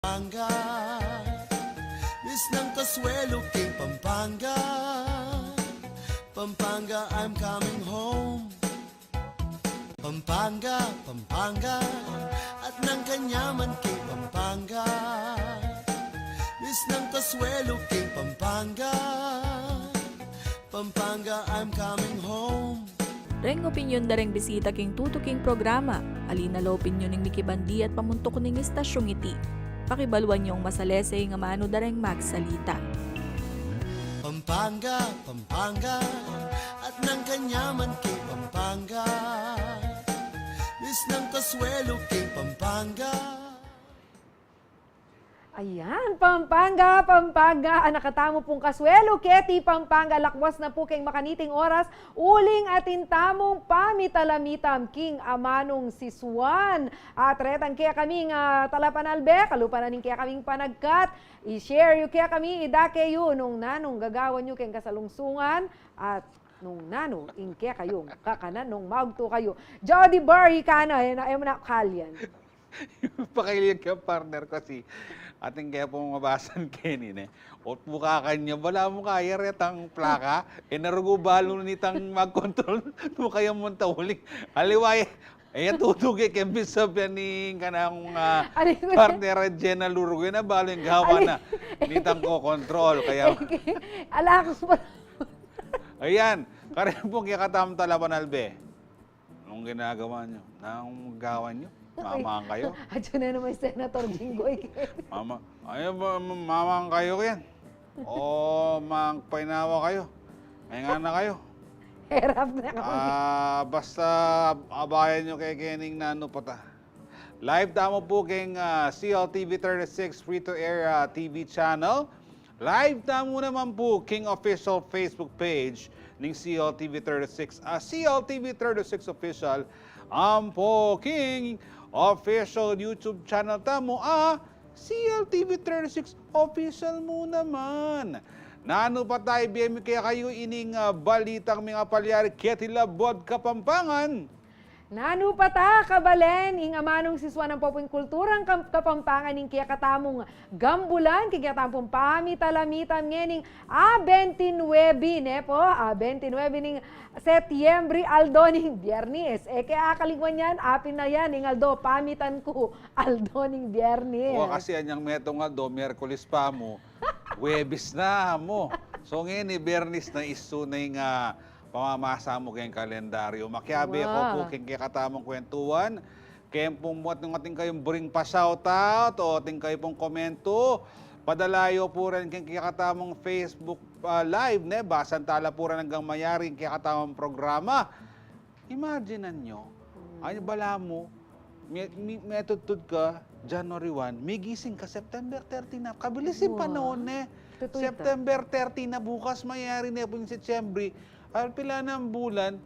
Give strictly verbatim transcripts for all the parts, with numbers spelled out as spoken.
Pampanga, misnang kasuelu king Pampanga. Pampanga, I'm coming home. Pampanga, Pampanga, at nang kanyaman king Pampanga. Misnang kasuelu king Pampanga. Pampanga, I'm coming home. Reng opinyon da reng bisita king tutuking programa. Ali na la opinyon ning mikibandi at pamuntuk ning istasyung iti, pakibaluan yung masalese ing amanu da reng magsalita. Pampanga, Pampanga, at nang kanyaman king Pampanga. Misnang kasuelu king Pampanga. Ayan, Pampanga, Pampanga, anak katamu pung kasuelu keti Pampanga, lakwas na pu king makaniting oras, uling atin tamung pamitalamitam king amanung sisuan. At retang kekaming, ah, talapanalbe, kalupa na ning kekaming panagkat, i-share yu kekami, idake yu nung nanung gagawan yu keng kasalungsungan, at nung nanu ing kekayung kakanan nung maugtu kayu. Jody Bar, ika na, e na, e mu na kalyan. Pakaili ke partner kasi atin ke pung mabasan keni ne. Ot mu kakanyan, balamu kaya retang plaka, e na rugu balu nitang magkontrol, nung kaya munta uling. Aliwa e, e ya tutuge keng bisap yan ning kanakung, ah, ali ku ne, partner Jenna Lurugo, e na balu ing gawa na nitang kokontrol, kaya ala ku pa. Ayan, karin pung kekatamung talapanalbe. Anong ginagawa niyo? Anong gawa niyo? Mamang kayo? Atyu na naman si Senator Jinggoy. Mama, ayo ba, ma-, mamang kayo yan? O magpainawa kayo? Mainga na kayo? Hirap na kami. Ah, basta abayan niyo kay kening nanu pa ta. Live tamu pu keng, ah, C L T V thirty-six free-to-air, ah, T V channel. Live tamu naman pu king official Facebook page ning C L T V thirty-six, ah, C L T V thirty-six Official. Ampo king official YouTube channel tamu, ah, C L T V thirty-six Official mu naman. Nanu pa ta, ibie mi kekayu ining, ah, balitang mengapalyari keti labud Kapampangan. Nanu pa ta, kabalen, ing amanung sisuan ampo pu ing kulturang Kam-, Kapampangan ning kekatamung gambulan, king kekatamung pamitalamitan ngening a bentinuebe, ne pu, a bentinuebe ning Setyembre, aldo ning Biernes. E ke akalingwan yan, apin na yan ing aldo, pamitan ku, aldo ning Biernes. Wa, kasi anyang metung aldo, Miyerkules pa mu, Huwebes na mu. So ngeni, Biernes na, isu na ing, ah, pamamasa mu keng kalendaryo. Makiabe ku pu keng kekatamung kwentuhan. Keng pung atin kayung buring pa-shoutout o atin kayu pung komento, padala yu pu rin keng kekatamung Facebook, ah, Live, ne? Basan tala pu rin anggang mayari ing kekatamung programa. Imaginan nyo, ay, balamu, mi-, mi-, metudtud ka, January one, migising ka, September thirty na. Kabilis ing panaun, ne? September thirty na, bukas mayari ne pu ing Setyembre. Ay, pila nang bulan.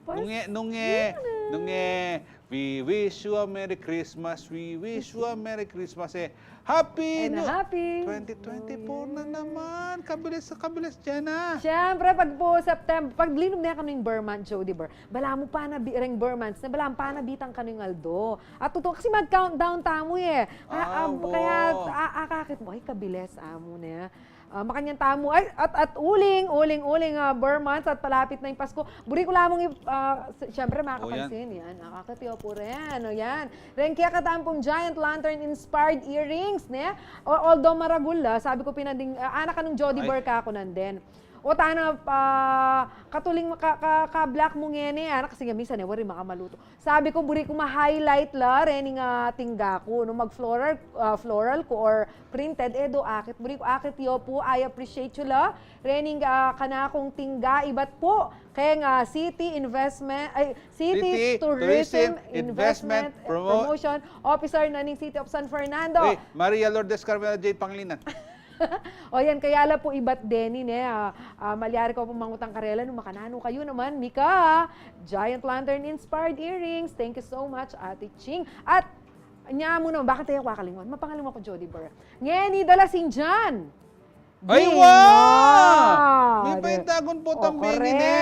Nung e, nung e, nung e, "We wish you a Merry Christmas, we wish you a Merry Christmas," e, "Happy New Happy twenty twenty-four na naman." Kabilis, kabilis, Jenna. Siyempre, pag pu September, pag linum ne kanu ing ber month, Jody Ber, balamu panabi reng ber months na, balamu panabitan kanu ing aldo. At tutu, kasi mag-countdown tamu e. Ah, ah, kaya, ah, akakit mu, ay, kabilis, amu ne. Ah, makanyan tamu, ay, at, at uling, uling, uling, ah, ber months at palapit na ing Pasko. Buri ku lamung i-, ah, s-, siyempre, makakapansin, yan, nakakatiyo pu rin, o yan. Reng kekatamung Giant Lantern inspired earrings, ne? O, although maragul la, sabi ku pinanding, ah, anak kanung Jody Ber kaku nandin. O tana, ah, katuling ka, ka, ka-block mu ngeni, anak, kasi nga minsan e, wari makamalutu. Sabi ku, buri ku ma-highlight la rening, ah, tingga ku, no, mag-floral, ah, floral ku or printed, e do akit. Buri ku akit yu pu, I appreciate you la. Rening, ah, kanakung tingga, ibat pu keng, ah, City Investment, ay, City Tourism Investment Promotion Officer na ning City of San Fernando. Uy, Maria Lourdes Carmela J Pangilinan. O yan, kaya la pu ibat deni, ne, ah, ah, malyari kayu pung mangutang karela nung makananu kayu naman mika Giant Lantern inspired earrings. Thank you so much, Ate Ching. At nya mu naman, bakit e ku akalingwan? Mapangalingwan ku, Jody Ber. Ngeni, dala sindian. Ay, wa! May paintagun pu tang bini, ne?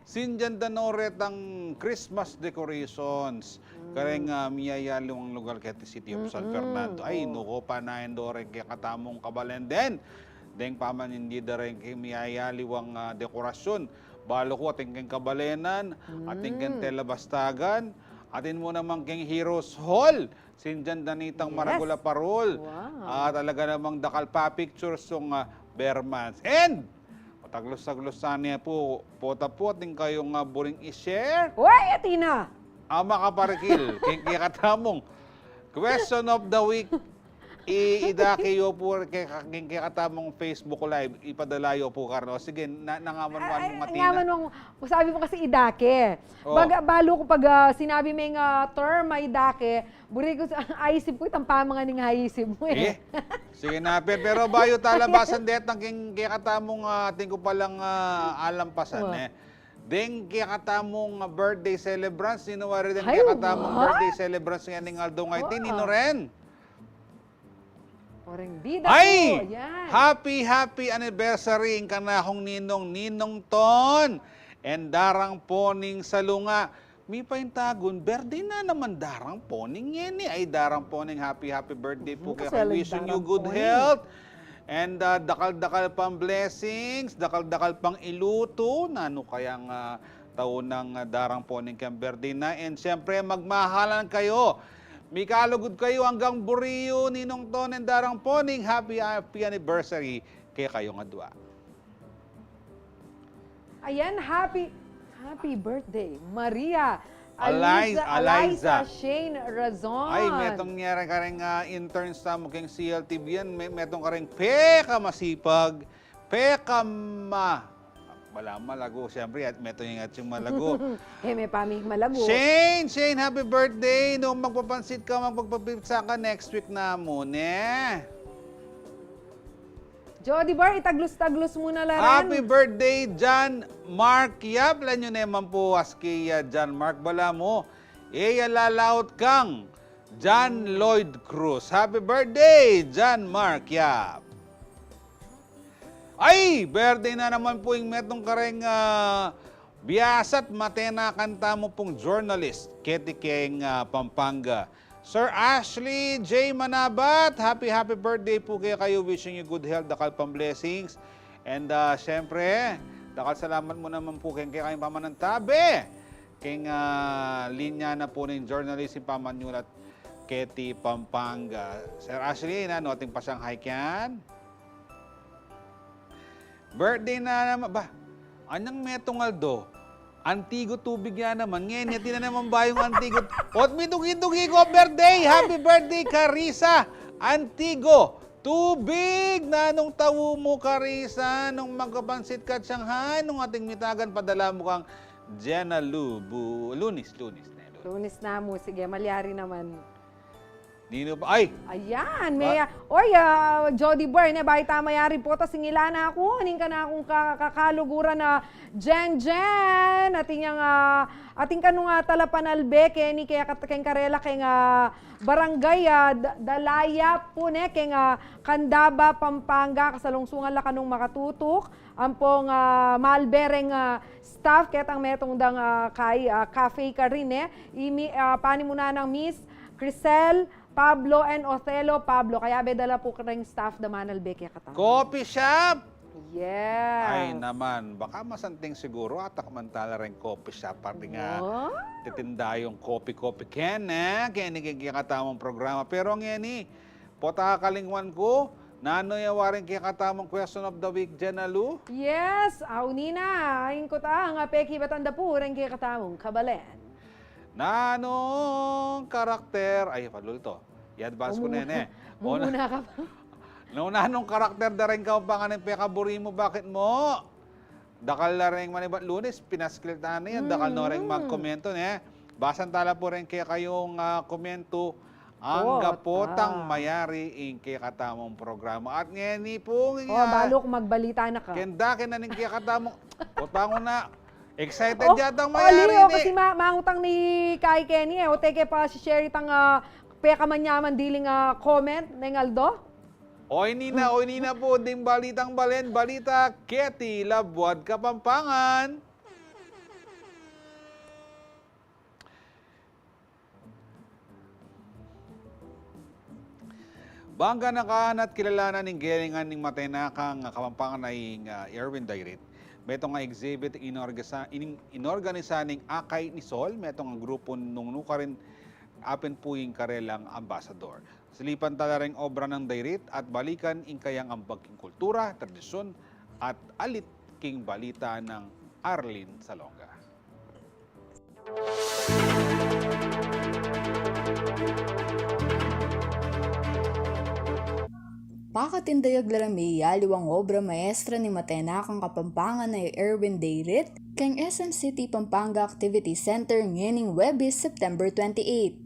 Sindian da no retang Christmas decorations. Kareng, ah, miyayaliwang lugar keti City of San Fernando. Ay, nuku, panayan do reng kekatamung kabalen den. Deng pamanindi da reng ke miyayaliwang, ah, dekorasyon. Balu ku atin keng kabalenan, atin keng tela bastagan, atin mu naman keng Heroes Hall. Sindian da nitang maragul a parol. Wow. Ah, talaga namang dakal pa pictures yung, ah, Bermans. And, pataglus-taglus sana pu, pota pu, atin kayung, ah, buring i-share. Uy, Athena! Ama kaparikil, keng kekatamung question of the week, i, idake yu pu keng, keng kekatamung Facebook Live, ipadala yu pu karno. Sige, na, nangaman man mung Athena. Nangaman mung, sabi mu kasi idake. Oh. Baga, balu ku pag, ah, sinabi meng, ah, term a idake, buri ku sa, aisip ku, itang pamangan ing aisip mu, eh. Eh? Sige na, pe, pero bayu tala basan detang keng kekatamung, ah, atin ku palang, ah, alampasan, eh. Deng kekatamung, ah, birthday celebrants, ninu wari deng kekatamung birthday celebrants ngening aldo ngeni, ninu ren? Oreng bida ku, yan. Happy, happy anniversary ing kanakung ninong, Ninong Ton, and Darang Poning Salunga. Mipaintagun, birthday na naman Darang Poning ngeni. Ay, Darang Poning, happy, happy birthday pu keka. Wishing you good health. And, ah, dakal-dakal pang blessings, dakal-dakal pang ilutu. Nanu kayang, ah, tau nang, ah, Darang Poning keng birthday na. And siyempre, magmahalan kayu. Mikalugud kayu anggang buri yu, Ninong Ton and Darang Poning. Happy, happy anniversary kekayu ngan dua. Ayan, happy, happy birthday, Maria Aliza, Aliza Shane Razon. Ay, metung ngereng kareng, ah, interns tamu keng C L T V yan, me-, metung kareng pekamasipag, pekama-, wala, malagu, siyempre, at metung ing ating malagu. Eh, me paming malagu. Shane, Shane, happy birthday. Nung magpapansit ka, magpagpapitsa ka, next week na mu ne. Jody Bar, itaglus-taglus mu na la rin. Happy birthday, John Mark Yap. Lalu ne man pu aski, ah, John Mark, balamu e ya lalaut kang John Lloyd Cruz. Happy birthday, John Mark Yap. Ay, birthday na naman pu ing metung kareng, ah, biasa at matenakan tamu pung journalist keti keng, ah, Pampanga. Sir Ashley J Manabat, happy, happy birthday pu kekayu. Wishing you good health, dakal pang blessings. And, ah, siyempre, dakal salamat mu naman pu keng kekayung pamanantabe keng, ah, linya na pu ning journalist ing pamanyulat keti Pampanga. Sir Ashley, nanu, atin pa siyang hi kyan? Birthday na naman. Ba, anyang metung aldo, Antigo tubig ya naman. Ngeni, atin na naman bayung Antigo. Ot mitugi-tugi ku, birthday! Happy birthday, Carissa Antigo tubig! Nanung tau mu, Carissa, nung magpapansit ka at Shanghai, nung ating mitagan, padala mu kang Jenna Lu, bu-, Lunis, Lunis na, Lunis. Lunis na mu, sige, malyari naman. Nino pa? Ay! Ayan, may, ah, oy, ah, Jody Boy, ne, bayu ta mayari pota, singilan na ku ning kanakung ka-, kakaluguran a Jen Jen, atin yang, ah, atin kanung, ah, talapanalbe keni keng kat-, keng karela keng, ah, barangay, ah, Da-, Dalaya pu ne, keng, ah, Candaba, Pampanga, kasalungsungan la kanung makatutuk, ampong, ah, malbe reng, ah, staff, ketang metung dang, ah, kay, ah, cafe karin ne, imi, ah, panimunan nang Miss Crisel Pablo and Othello Pablo. Kayabe da la pu kareng staff da manalbe kekatamu. Coffee shop! Yes. Ay naman, baka masanting siguru, atak man tala reng coffee shop, parti nga titinda yung coffee-coffee ken, eh, keni keng kekatamung programa. Pero ngeni, pota kakalingwan ku, nanu ya waring kekatamung question of the week, Jenna Lu? Yes, awnina, ain ku ta, nga pekibatan da pu reng kekatamung kabalen. Nanung karakter, ay, palulto. I-advance ku ne, ne. Mumuna ka pa. Nanu, nanung karakter da reng Kapampangan ing pekaburi mu, bakit mu? Dakal la reng manibat Lunis, pinaskil ta ne yan, dakal no reng magkomento, ne. Basan tala pu reng kekayung, ah, komento, angga potang mayari ing kekatamung programa. At ngeni pu, oh, balu ku magbalita na ka. Kenda, kenda ning kekatamung, potang na, excited yatang mayari ni. Kasi ma-, mangutang ni Kai Kenny, eh. O, teke pa si Sherry tang, ah, pekamanyaman diling, ah, comment neng aldo. O, ini na, o, ini na pu ding balitang balen, balita keti Labuad Kapampangan. Bang ganakan at kilalanan ing gelingan ning matenakang Kapampangan a i, ah, Erwin Dayrit, metung a exhibit inorgisa-, in-, inorganisa ning Akay ni Sol, metung a grupu nung nukarin apin pu ing karelang ambasador. Silipan tala reng obra nang Dayrit at balikan ing kayang ambag king kultura, tradisyun, at alit king balita nang Arlene Salonga. Pakatindayag la reng miyaliwang obra maestra ning matenakang Kapampangan a i Erwin Dayrit keng S M City Pampanga Activity Center ngening Huwebes, September twenty-eight.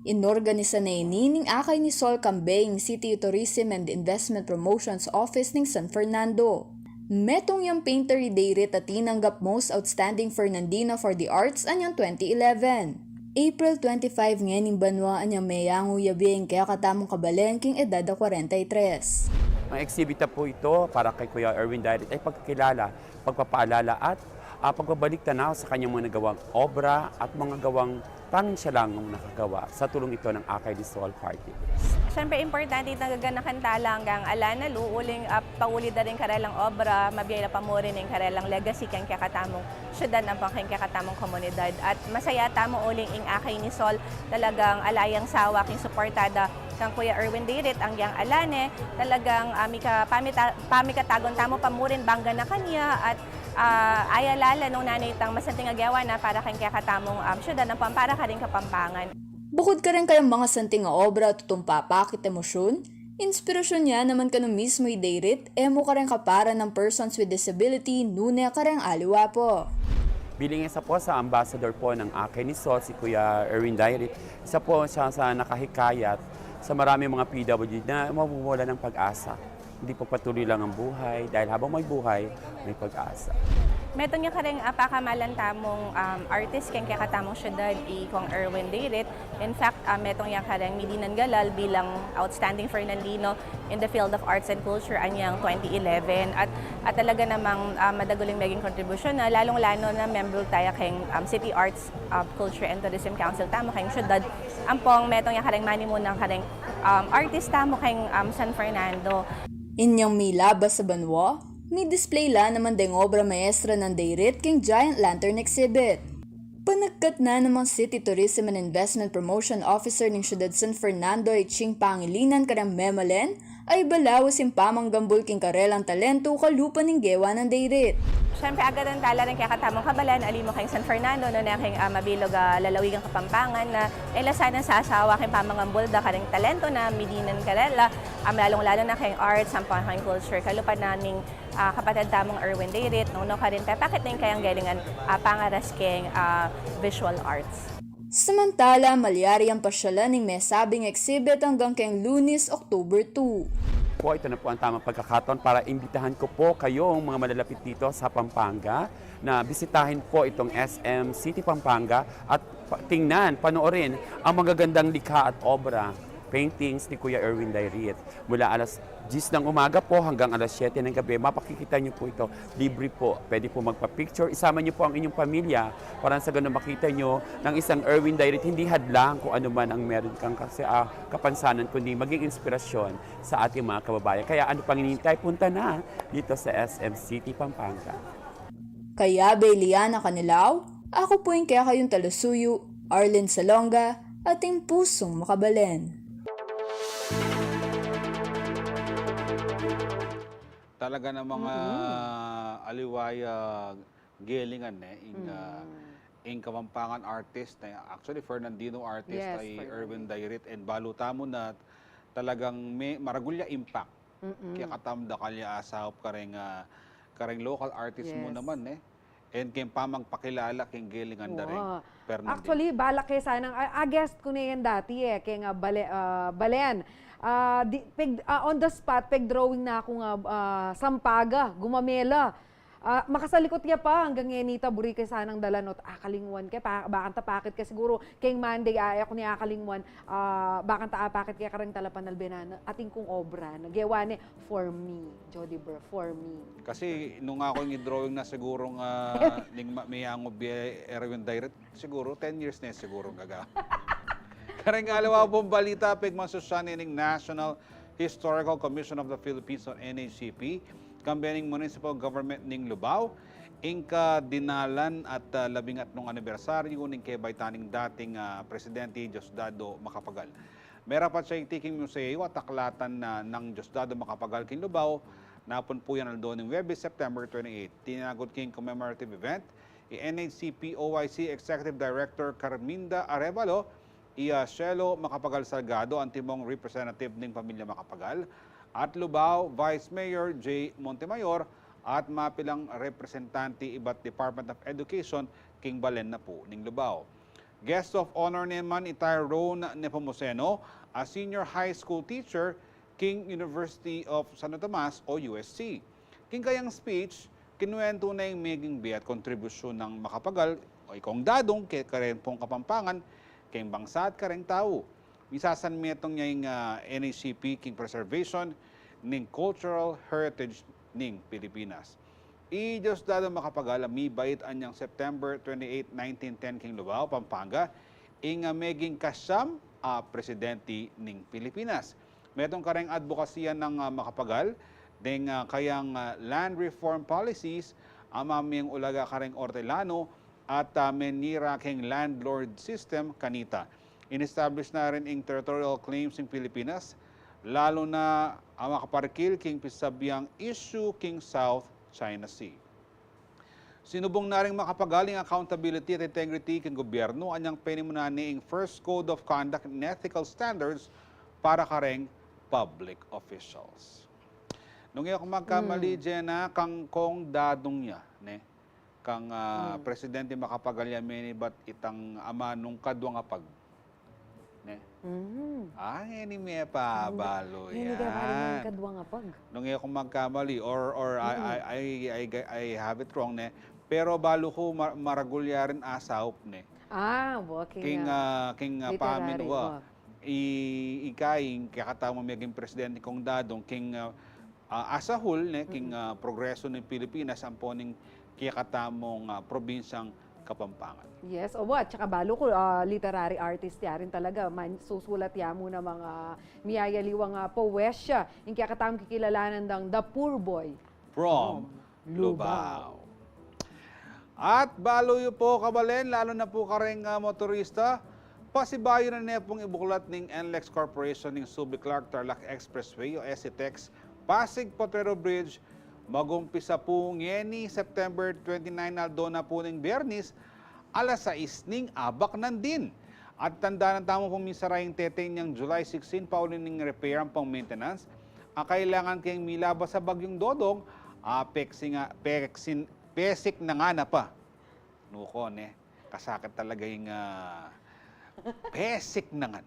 Inorganisa na ini ning Akay ni Sol kambe ing City Tourism and Investment Promotions Office ning San Fernando. Metung yang painter i Dayrit a tinanggap Most Outstanding Fernandino for the Arts anyang twenty eleven. April twenty-five ngening banua anyang meyangu ya bie ing kekatamung kabalen king edad a kwarenta y tres. Ang eksibita po ito para kay Kuya Erwin Dayrit ay pagkakilala, pagpapaalala at, ah, pagbabalik tanaw sa kanyang mga nagawang obra at mga gawang tanging siya lang ang nakagawa sa tulong ito ng Akay ni Sol Party List. Siyempre, importante itang gaganakan tala anggang ala na lu, uling, ah, pauli da ring karelang obra, mabie la pamurin ing karelang legacy keng kekatamung syudad ampong keng kekatamung komunidad. At masaya tamu uling ing Akay ni Sol talagang ala yang sawa king suporta da kang Kuya Erwin Dayrit anggang ala ne, talagang, ah, mika-, pamita-, pamikatagun tamu pamurin bang ganakan ya at, ah, ayala la nung nanu itang masanting a gewa na para keng kekatamung, um, syudad ampong para karing Kapampangan. Bukut kareng kayang masanting a obra a tutung papakit emosyun, inspirasyun ya naman kanu mismu i Dayrit, e mu kareng kapara nang persons with disability, nune kareng aliwa pu. Bilang isa po sa ambassador po ng Akay ni Sol, si Kuya Erwin Dayrit, isa po siya sa nakahikayat sa maraming mga P W D na mamumula ng pag-asa. Hindi pagpatuloy lang ang buhay, dahil habang may buhay, may pag-asa. Metung ya kareng, ah, pakamalan tamung, um, artist keng kekatamung syudad, i Kong Erwin Dayrit. In fact, ah, metung ya kareng midinan galal bilang Outstanding Fernandino in the field of arts and culture anyang twenty eleven. At, at talaga namang, ah, madagul ing meging kontribusyun na, lalung-lalo na membro taya keng, um, City Arts, ah, Culture and Tourism Council tamu keng syudad. Ampong metung ya kareng manimunang kareng, um, artist tamu keng, um, San Fernando. Inyang milabas a banua, mi-display la naman deng obra maestra nang Dayrit keng Giant Lantern Exhibit. Panagkat na namang City Tourism and Investment Promotion Officer ning Syudad San Fernando, i Ching Pangilinan, kareng memalen, ay balaus ing pamanggambul king karelang talentu kalupa ning gewa nang Dayrit. Siyempre, agad ang tala rin kaya katamung kabalan, ali mu keng San Fernando, nune keng, ah, mabilug a lalawigang Kapampangan na e la sana sasawa keng pamangambul da karing talentu na midinan karela, um, lalung-lalu na keng arts, ampong keng culture. Kalupa na ning, ah, kapatad tamung Erwin Dayrit, nung nukarin pepakit na ing kayang gelingan, ah, pangaras keng, ah, visual arts. Samantala, malyari yang pasyalan ing mesabing exhibit anggang keng Lunes, October two. Po, ito na po ang tamang pagkakataon para imbitahan ko po kayong mga malalapit dito sa Pampanga na bisitahin po itong S M City Pampanga at pa-, tingnan, panoorin ang magagandang likha at obra, paintings ni Kuya Erwin Dayrit. Mula alas diyes ng umaga po hanggang alas siyete ng gabi, mapakikita niyo po ito. Libre po. Pwede po magpa-picture. Isama niyo po ang inyong pamilya para sa ganun makita niyo ng isang Erwin Dayrit. Hindi hadlang kung ano man ang meron kang kasi, ah, kapansanan, kundi maging inspirasyon sa ating mga kababayan. Kaya ano pang hinihintay? Punta na dito sa S M City Pampanga. Kaya, Beliana Canilaw, aku pu ing kekayung talusuyu, Arlene Salonga, ating pusung makabalen. Talaga namang, mm-mm, ah, aliwa ya gelingan, e, ing, ah, mm, ing Kapampangan artist, e. Actually, Fernandino artist, yes, ay Fernandino. Erwin Dayrit, and balu tamu na talagang me-, maragul ya impact. Mm-mm. Kaya katam da kalya asaup kareng, ah, kareng local artist mu, yes, naman, e. And keng pamagpakilala keng gelingan da ring, oo, Fernandino. Actually, balak ke sanang, a, a guest ku ne yan dati, e, keng, ah, Bale-, ah, Balen. Ah, di, peg-, ah, on the spot, peg-drawing na ku nga, ah, sampaga, gumamela. Ah, makasalikut ya pa, anggang ngeni ta buri ke sanang dalan, ot akalingwan ke, pa, bakanta pakit ke siguru, keng Monday, a, e ku ne akalingwan, ah, bakanta apakit ke kareng talapanalbe na, atin kung obra na, gewa ne, For Me, Jody Burr, For Me. Kasi nung aku ing i-drawing na siguru nga, ning ma-, meyangu bie Erwin Dayrit, siguru ten years ne siguru gaga. Kareng aliwa pung balita, pegmasusyan ne ning National Historical Commission of the Philippines o N H C P, kambe ning Municipal Government ning Lubao, ing kadinalan at, ah, labing atlung anibersaryu ning kebaytan ning dating, ah, Presidente Diosdado Macapagal. Merapat ya iti king museo at aklatan na nang Diosdado Macapagal king Lubao, napun pu yang aldo ning Huwebes, September twenty-eight. Tinagud king commemorative event i N H C P O I C Executive Director Carminda Arevalo, i, ah, Cielo Macapagal Salgado, antimong representative ning pamilya Macapagal, at Lubao Vice Mayor Jay Montemayor, at mapilang representante ibat Department of Education king balen na pu ning Lubao. Guest of honor naman i Tyrone Nepomuceno, a senior high school teacher king University of Santo Tomas o U S C. King kayang speech, kinuwentu na ing meging bie at kontribusyun nang Macapagal o i Kong Dadong ke-, kareng pung Kapampangan, keng bangsa at kareng tau. Misasanmetung ya ing, ah, N H C P king preservation ning cultural heritage ning Pilipinas. I Diosdado Macapagal a mibait anyang September twenty-eight, nineteen ten king Lubao, Pampanga, ing, ah, meging kasyam a presidente ning Pilipinas. Metung kareng adbokasya nang, ah, Macapagal deng, ah, kayang, ah, land reform policies a mamie ulaga kareng ortelano at, ah, menira keng landlord system kanita. In-establish na rin ing territorial claims ing Pilipinas, lalu na a makaparikil king pisabiang issue king South China Sea. Sinubung na ring Macapagal ing accountability at integrity king gobyernu, anyang penimunan ne ing first code of conduct and ethical standards para kareng public officials. Nung e ku magkamali, Jenna, kang Kong Dadong ya, ne? Kang, ah, Presidente Macapagal ya menibat itang amanung kaduang apag. Ne? Mhm. Ah, ngeni me pa balu yan. Ngeni ka balu yan, kaduang apag. Nung e ku magkamali, or, or I, I, I, I, I have it wrong, ne? Pero balu ku ma-, maragul ya rin asaup, ne? Ah, okay. King, ah, king, ah, pamin wa. I, ika, ing kekatamu meging presidente Kong Dadong, king, ah, ah, as a whole, ne, king, ah, progreso ning Pilipinas, ampo ning kekatamung, ah, probinsyang Kapampangan. Yes, obo, at saka balu ku, ah, literary artist ya rin talaga. Man-, susulat ya mu na mga miyayaliwang, ah, powesya. Ing kekatamung kikilalanan dang The Poor Boy from Lubao. At balu yu pu, kabalen, lalu na pu kareng, ah, motorista, pasibayu na ne pung ibuklat ning NLEX Corporation ing Subic-Clark Tarlac Expressway o SCTEX Pasig Potrero Bridge, magumpisa pu ngeni September twenty-nine, aldo na pu ning Biyernes, alas sais ning abak nandin. At tandanan tamu pung misaray ing tete inyang July sixteen, pauli ning repair ampong maintenance a kailangan keng milabas a Bagyung Dodong, a, peksin nga, peksin, pesik na ngana pa. Nuko, ne? Kasakit talaga ing, ah, pesik na ngan.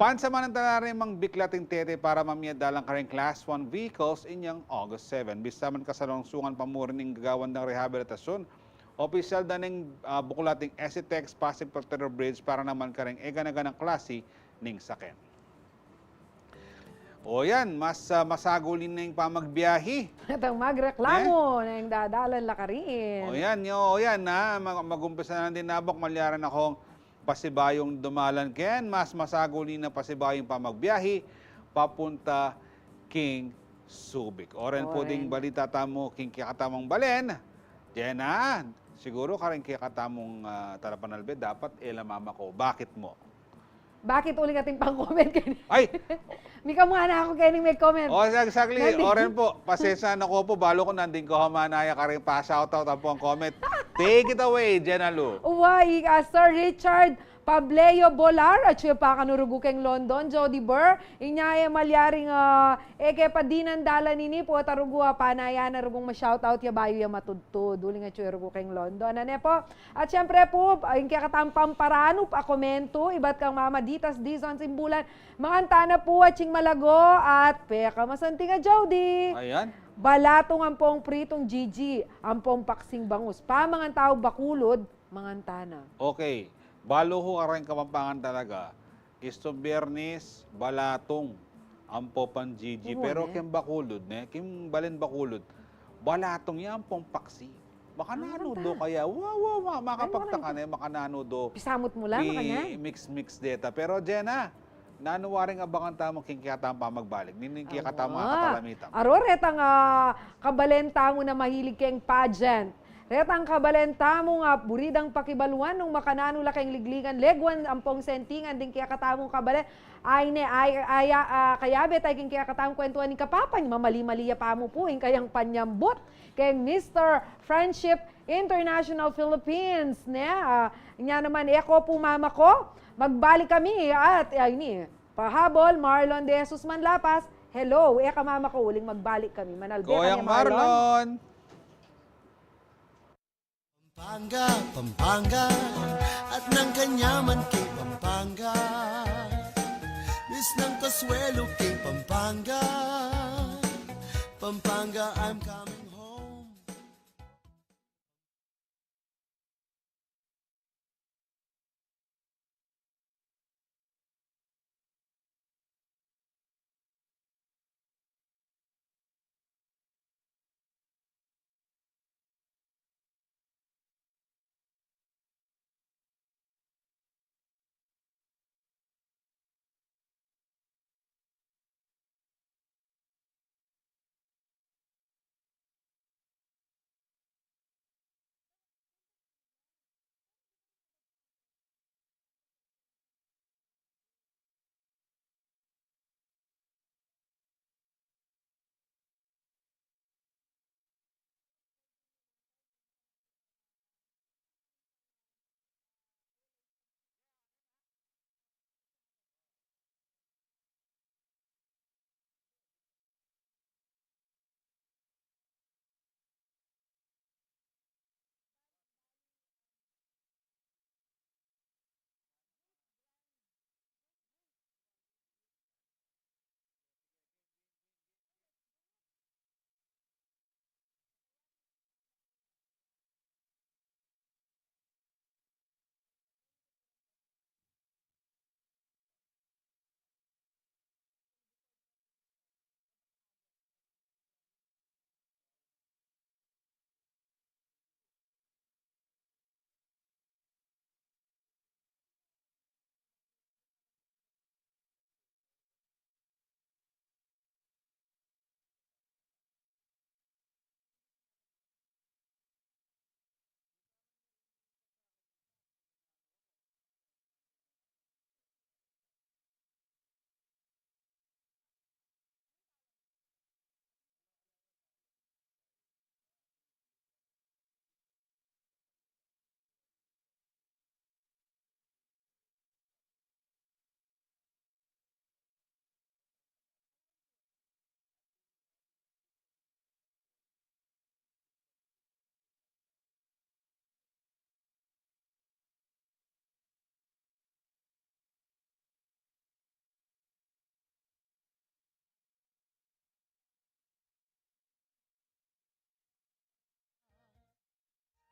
Pansamantalan na rin mang biklat ing tete para mamie dalan kareng Class one vehicles inyang August seven. Bista man kasalungsungan pa mu rin ing gagawan dang rehabilitasyon, opisyal da ning, ah, buklat ing SCTEX Pasig Potrero Bridge para naman kareng e gana-ganang klasi ning saken. O yan, mas, ah, masaguli na ing pamagbiyahi. At ang magreklamo na ing dadalan la karin. O yan, yo, o yan, ha. Mag-, magumpisa na din, Nabok, malyari na kung pasibayung dumalan ken, mas masaguli na pasibayung pamagbiyahi papunta king Subic. Oren pu ding balita tamu king kekatamung balen. Jenna, siguru kareng kekatamung, ah, talapanalbe, dapat e la mamako. Bakit mu? Bakit uling atin pang comment keni? Ay! Mika mu ngana aku keni me comment. O, sag-, saglit. Oren pu, pasensya na ku pu, balu ku nandin ku hamanaya kareng pa-shoutout ampong comment. Take it away, Jenna Lu. Uy, ah, Sir Richard Pableo Bolar, atyu ya pa kanu rugu keng London, Jody Burr, inya e malyaring, ah, e ke pa dinan dalan ini pu, at a rugu, ah, panaya na rugung ma-shoutout ya bayu ya matudtud. Uling atyu ya rugu keng London. Ane pu, at siyempre pu, ing kekatamung paranup a komentu ibat kang Mama Ditas Dizon Simbulan, manganta na pu, atsing malago at pekamasanting a Jody. Ayan. Balatung ampong pritung jiji, ampong paksing bangus. Pamangantang Bacolod, manganta na. Okay. Balu ku kareng Kapampangan talaga. Istung Biyernes, balatung ampo panjiji. Pero king Bacolod, ne? King balen Bacolod, balatung ya ampong paksi. Makananu do kaya? Wa, wa, wa. Makapagtaka ne, makananu do. Pisamut mu la, makanya? Mix-mix deta. Pero, Jenna, Nanu waring abangan tamu king kekatamung pamagbalik? Ninu ing kekatamung, ah, kakatalamitan? Aro, retang, ah, kabalen tamu na mahilig keng pageant. Retang kabalen tamu nga buri dang pakibaluan nung makananu la keng liglingan, leguan ampong sentingan ding kekatamung kabalen. Ay ne, ay, ay, ah, kayabe tayu king kekatamung kwentuan ning kapapan, mamali-mali ya pamu pu ing kayang panyambut keng Mister Friendship International Philippines, ne? Ah, nya naman, e ko pu mamako, magbalik kami at, ah, ini, pahabol, Marlon De Jesus Manlapas. Hello, e ka mamako, uling magbalik kami. Manalbe kami, Marlon. Marlon. Pampanga, Pampanga, at nang kanyaman king Pampanga. Mis nang kasuelo king Pampanga. Pampanga, I'm coming home.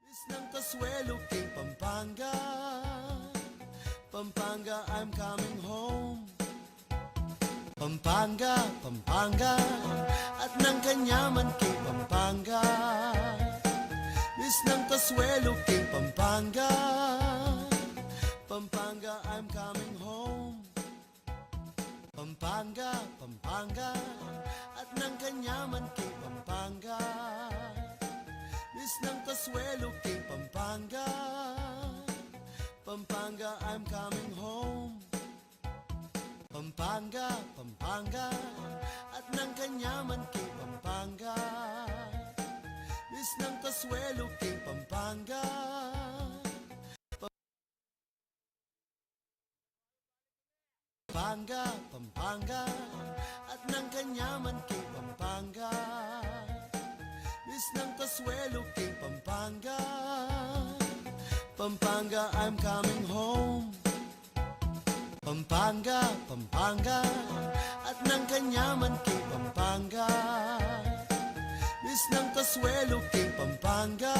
Is ng Kasuelo king Pampanga. Pampanga, I'm coming home. Pampanga, Pampanga, at ng Kanyaman king Pampanga. Is ng Kasuelo king Pampanga. Pampanga, I'm coming home. Pampanga, Pampanga, at ng Kanyaman king Pampanga. Is ng Kasuelo king Pampanga. Pampanga, I'm coming home. Pampanga, Pampanga, at ng Kanyaman king Pampanga. Is ng Kasuelo king Pampanga. Pampanga, Pampanga, at ng Kanyaman king Pampanga. Is ng Kasuelo king Pampanga. Pampanga, I'm coming home. Pampanga, Pampanga, at ng Kanyaman king Pampanga. Is ng Kasuelo king Pampanga.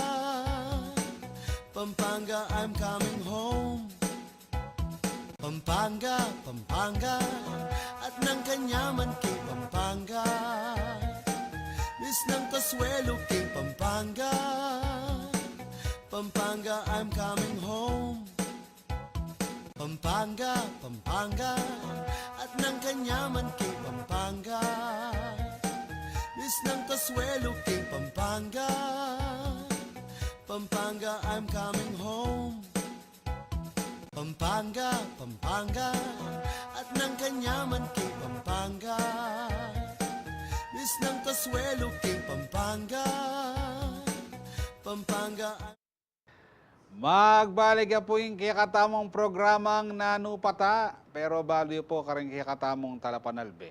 Pampanga, I'm coming home. Pampanga, Pampanga, at ng Kanyaman king Pampanga. Is ng Kasuelo king Pampanga. Pampanga, I'm coming home. Pampanga, Pampanga, at nang kanyaman keng Pampanga. Misnang kasuelo keng Pampanga. Pampanga, I'm coming home. Pampanga, Pampanga, at nang kanyaman keng Pampanga. Misnang kasuelo keng Pampanga. Pampanga, Magbalik ya pu ing kekatamung programang Nanu Pata, pero balu yu pu karing kekatamung talapanalbe.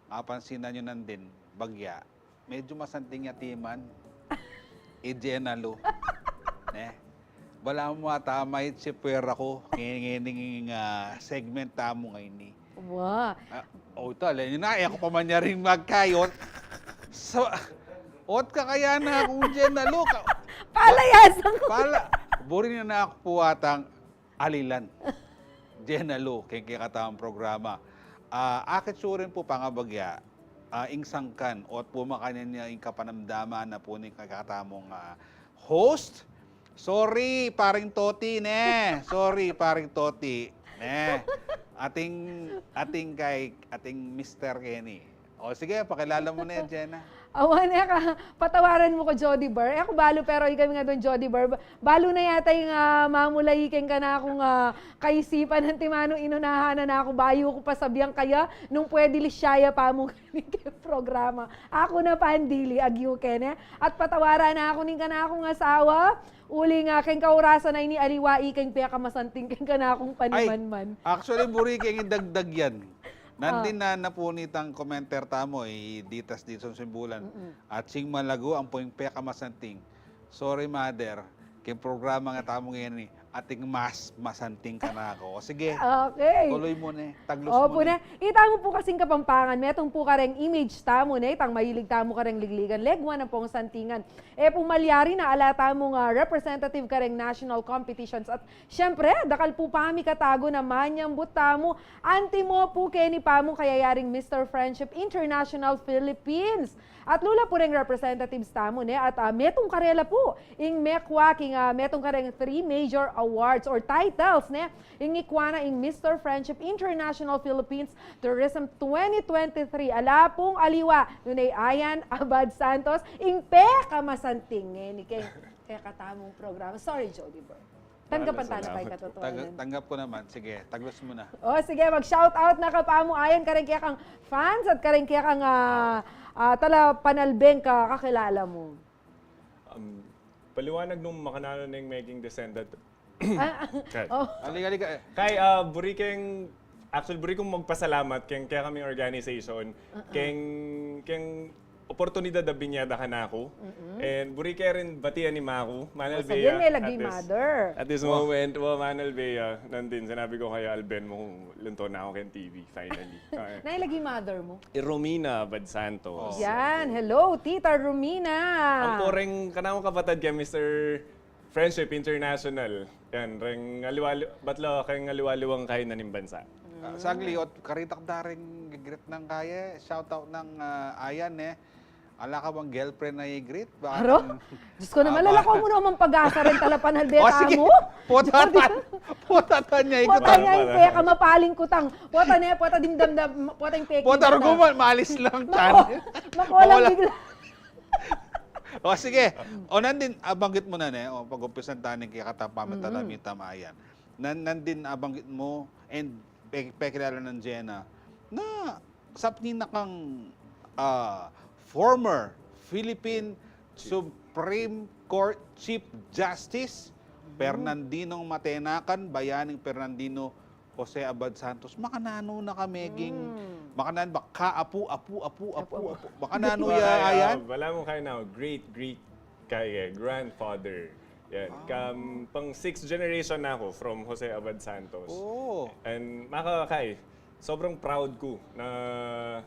Mapansinan yu nandin, bagya, medyu masanting ya timan i Jenna Lou. Ne? Balamu ata maitsipwera ku, ngeni, ngeni, ah, segment tamu ngeni. Wa. Ah, o, ita, ala, ini na, e ku pa man ya rin magkayot. So, ot kakaya na kung Jenna Lou, ka-, palayasan ku. Pala, buri na na ku pu atang alilan. Jenna Lou, keng kekatamung programa. Ah, akit surin pu pangabagya, ah, ing sangkan, ot pu makanyan ya ing kapanamdaman na pu ning kekatamung, ah, host, Sorry, paring Toti, ne. Sorry, paring Toti, ne. Ating, ating kay, ating Mister Kenny. O, sige, pakilala mu ne, Jenna. Awa ne ka, patawaran mu ku, Jody Bar. E ku balu, pero ikami ngan, Jody Bar. Ba-, balu na yata ing, ah, mamulayi keng kanakung, ah, kaisipan antimanu inunahan na ku bayu ku pa sabian kaya, nung pwede lisya ya pa mu keng programa. Aku na pandili, agyu ke ne. At patawaran na ku ning kanakung asawa, uling keng kaurasan a ini aliwa i keng pekamasanting keng kanakung panimanman. Actually, buri keng idagdag yan. Nandin na, na pu nitang commenter tamu, i Ditas Dison Simbulan. Mm-mm. At sing malagu ampo ing pekamasanting. Sorry, mother. Keng programang tamu ngeni, ating mas masanting kanaku. O, sige. Okay. Tuloy mu ne. Taglus mu ne. Opu ne. Itamu pu kasing Kapampangan, metung pu kareng image tamu ne, itang mahilig tamu kareng ligligan, leguan ampong santingan. E pu malyari na ala tamung, ah, representative kareng national competitions. At siyempre, dakal pu pamikatagun a manyambut tamu, antimo pu keni pamung kayayaring Mister Friendship International Philippines. At lula pu reng representatives tamu ne, at, ah, metung karela pu ing mekua king, ah, metung kareng three major awards or titles ne, ing ikua na ing Mister Friendship International Philippines Tourism twenty twenty-three. Ala pung aliwa, nune i Ayan Abad Santos, ing pekamasanting ngeni keng kekatamung programa. Sorry, Jody Bar. Tanggapan tana pa ing katotohanan. Tang-, tanggap ku naman. Sige, taglus mu na. O, sige, mag-shout out na ka pamu, Ayan, kareng kekang fans at kareng kekang, ah, ah, talapanalbeng kakilala mu. Um, paliwanag nung makananu neng meging descendant. Ah, okay. O. Halika, halika. Kay, ah, buri keng, actually, buri kung magpasalamat keng, keng kekaming organization, keng, keng oportunidad a binie da kanaku. Mm-mm. And buri ke rin batian i maku, Manal Bea, at this, at this moment, wa, Manal Bea, nandin, sinabi ku kaya, Alben, mu lunto na ku keng T V, finally. Okay. Nanu ing lagyu mother mu? I Romina Abad Santos. Yan. Hello, Tita Romina. Ampo reng kanakung kapatad keng Mister Friendship International. Yan, reng aliwa-, batla keng aliwa-liwang kaynan ning bansa. Ah, saglit, ot karita ku da reng gigreet nang kaya, shout out nang, ah, Ayan, e. Ala ka bang girlfriend a i-greet? Baka... Aro? Diyos ko naman, lalako mu naman pag-asa rin talapanalbe tamu. O, sige. Potatan. Potatan ya, ikutang. Potatan ya, ing pekamapaling kutang. Pota ne, pota dimdam na, pota ing pekamapaling kutang. Pota ruguman, malis lang, tiyan. Makulang bigla. O, sige. O, nandin, abanggit mu na ne. O, pag-umpisan ta ning kekatang pamatalami tamu, Ayan. Nan-, nandin, abanggit mu, and pe-, pekilala nang Jenna, na sapni na kang, ah, former Philippine Supreme Court Chief Justice, Fernandinong Matenacan, bayaning Fernandino Jose Abad Santos. Makananu na ka meging, makananu ba, kaapu, apu, apu, apu, apu. Makananu ya, Ayan? Balamu kaya na, great, great, kaya, grandfather. Yan. Kam-, pang sixth generation na ku from Jose Abad Santos. And maka kay, sobrang proud ku na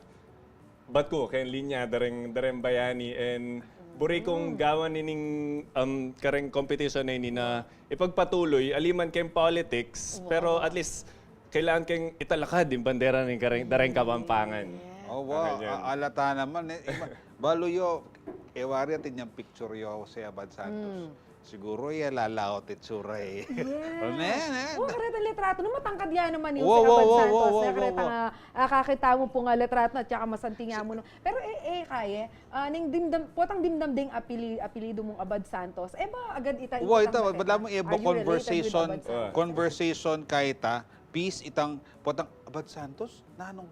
bat ku keng linya da reng, da reng bayani, and buri kung gawan ining, um, kareng competition a ini na ipagpatuloy, ali man keng politics, pero at least kailangan keng italakad ing bandera ning kareng, da reng Kapampangan. O, wow. A-, alata naman, e. Ima-, balu yu, e wari atin yang picture yu, Jose Abad Santos. Siguro, e, lalaot itsura, e. Yes. Ne, ne. O, karetang litrato na, matangkad ya naman ing Abad Santos, ne? Karetang, a, kakita mu pung litrato na, tsaka masanting ya mu, no? Pero, e, e, kaya, a, ning dimdam, potang dimdam ding apeli-, apelyidu mung Abad Santos. E ba, agad ita, wa, ita, bala mu, e ba, conversation, conversation kaya ita, pis itang, potang Abad Santos? Nanung,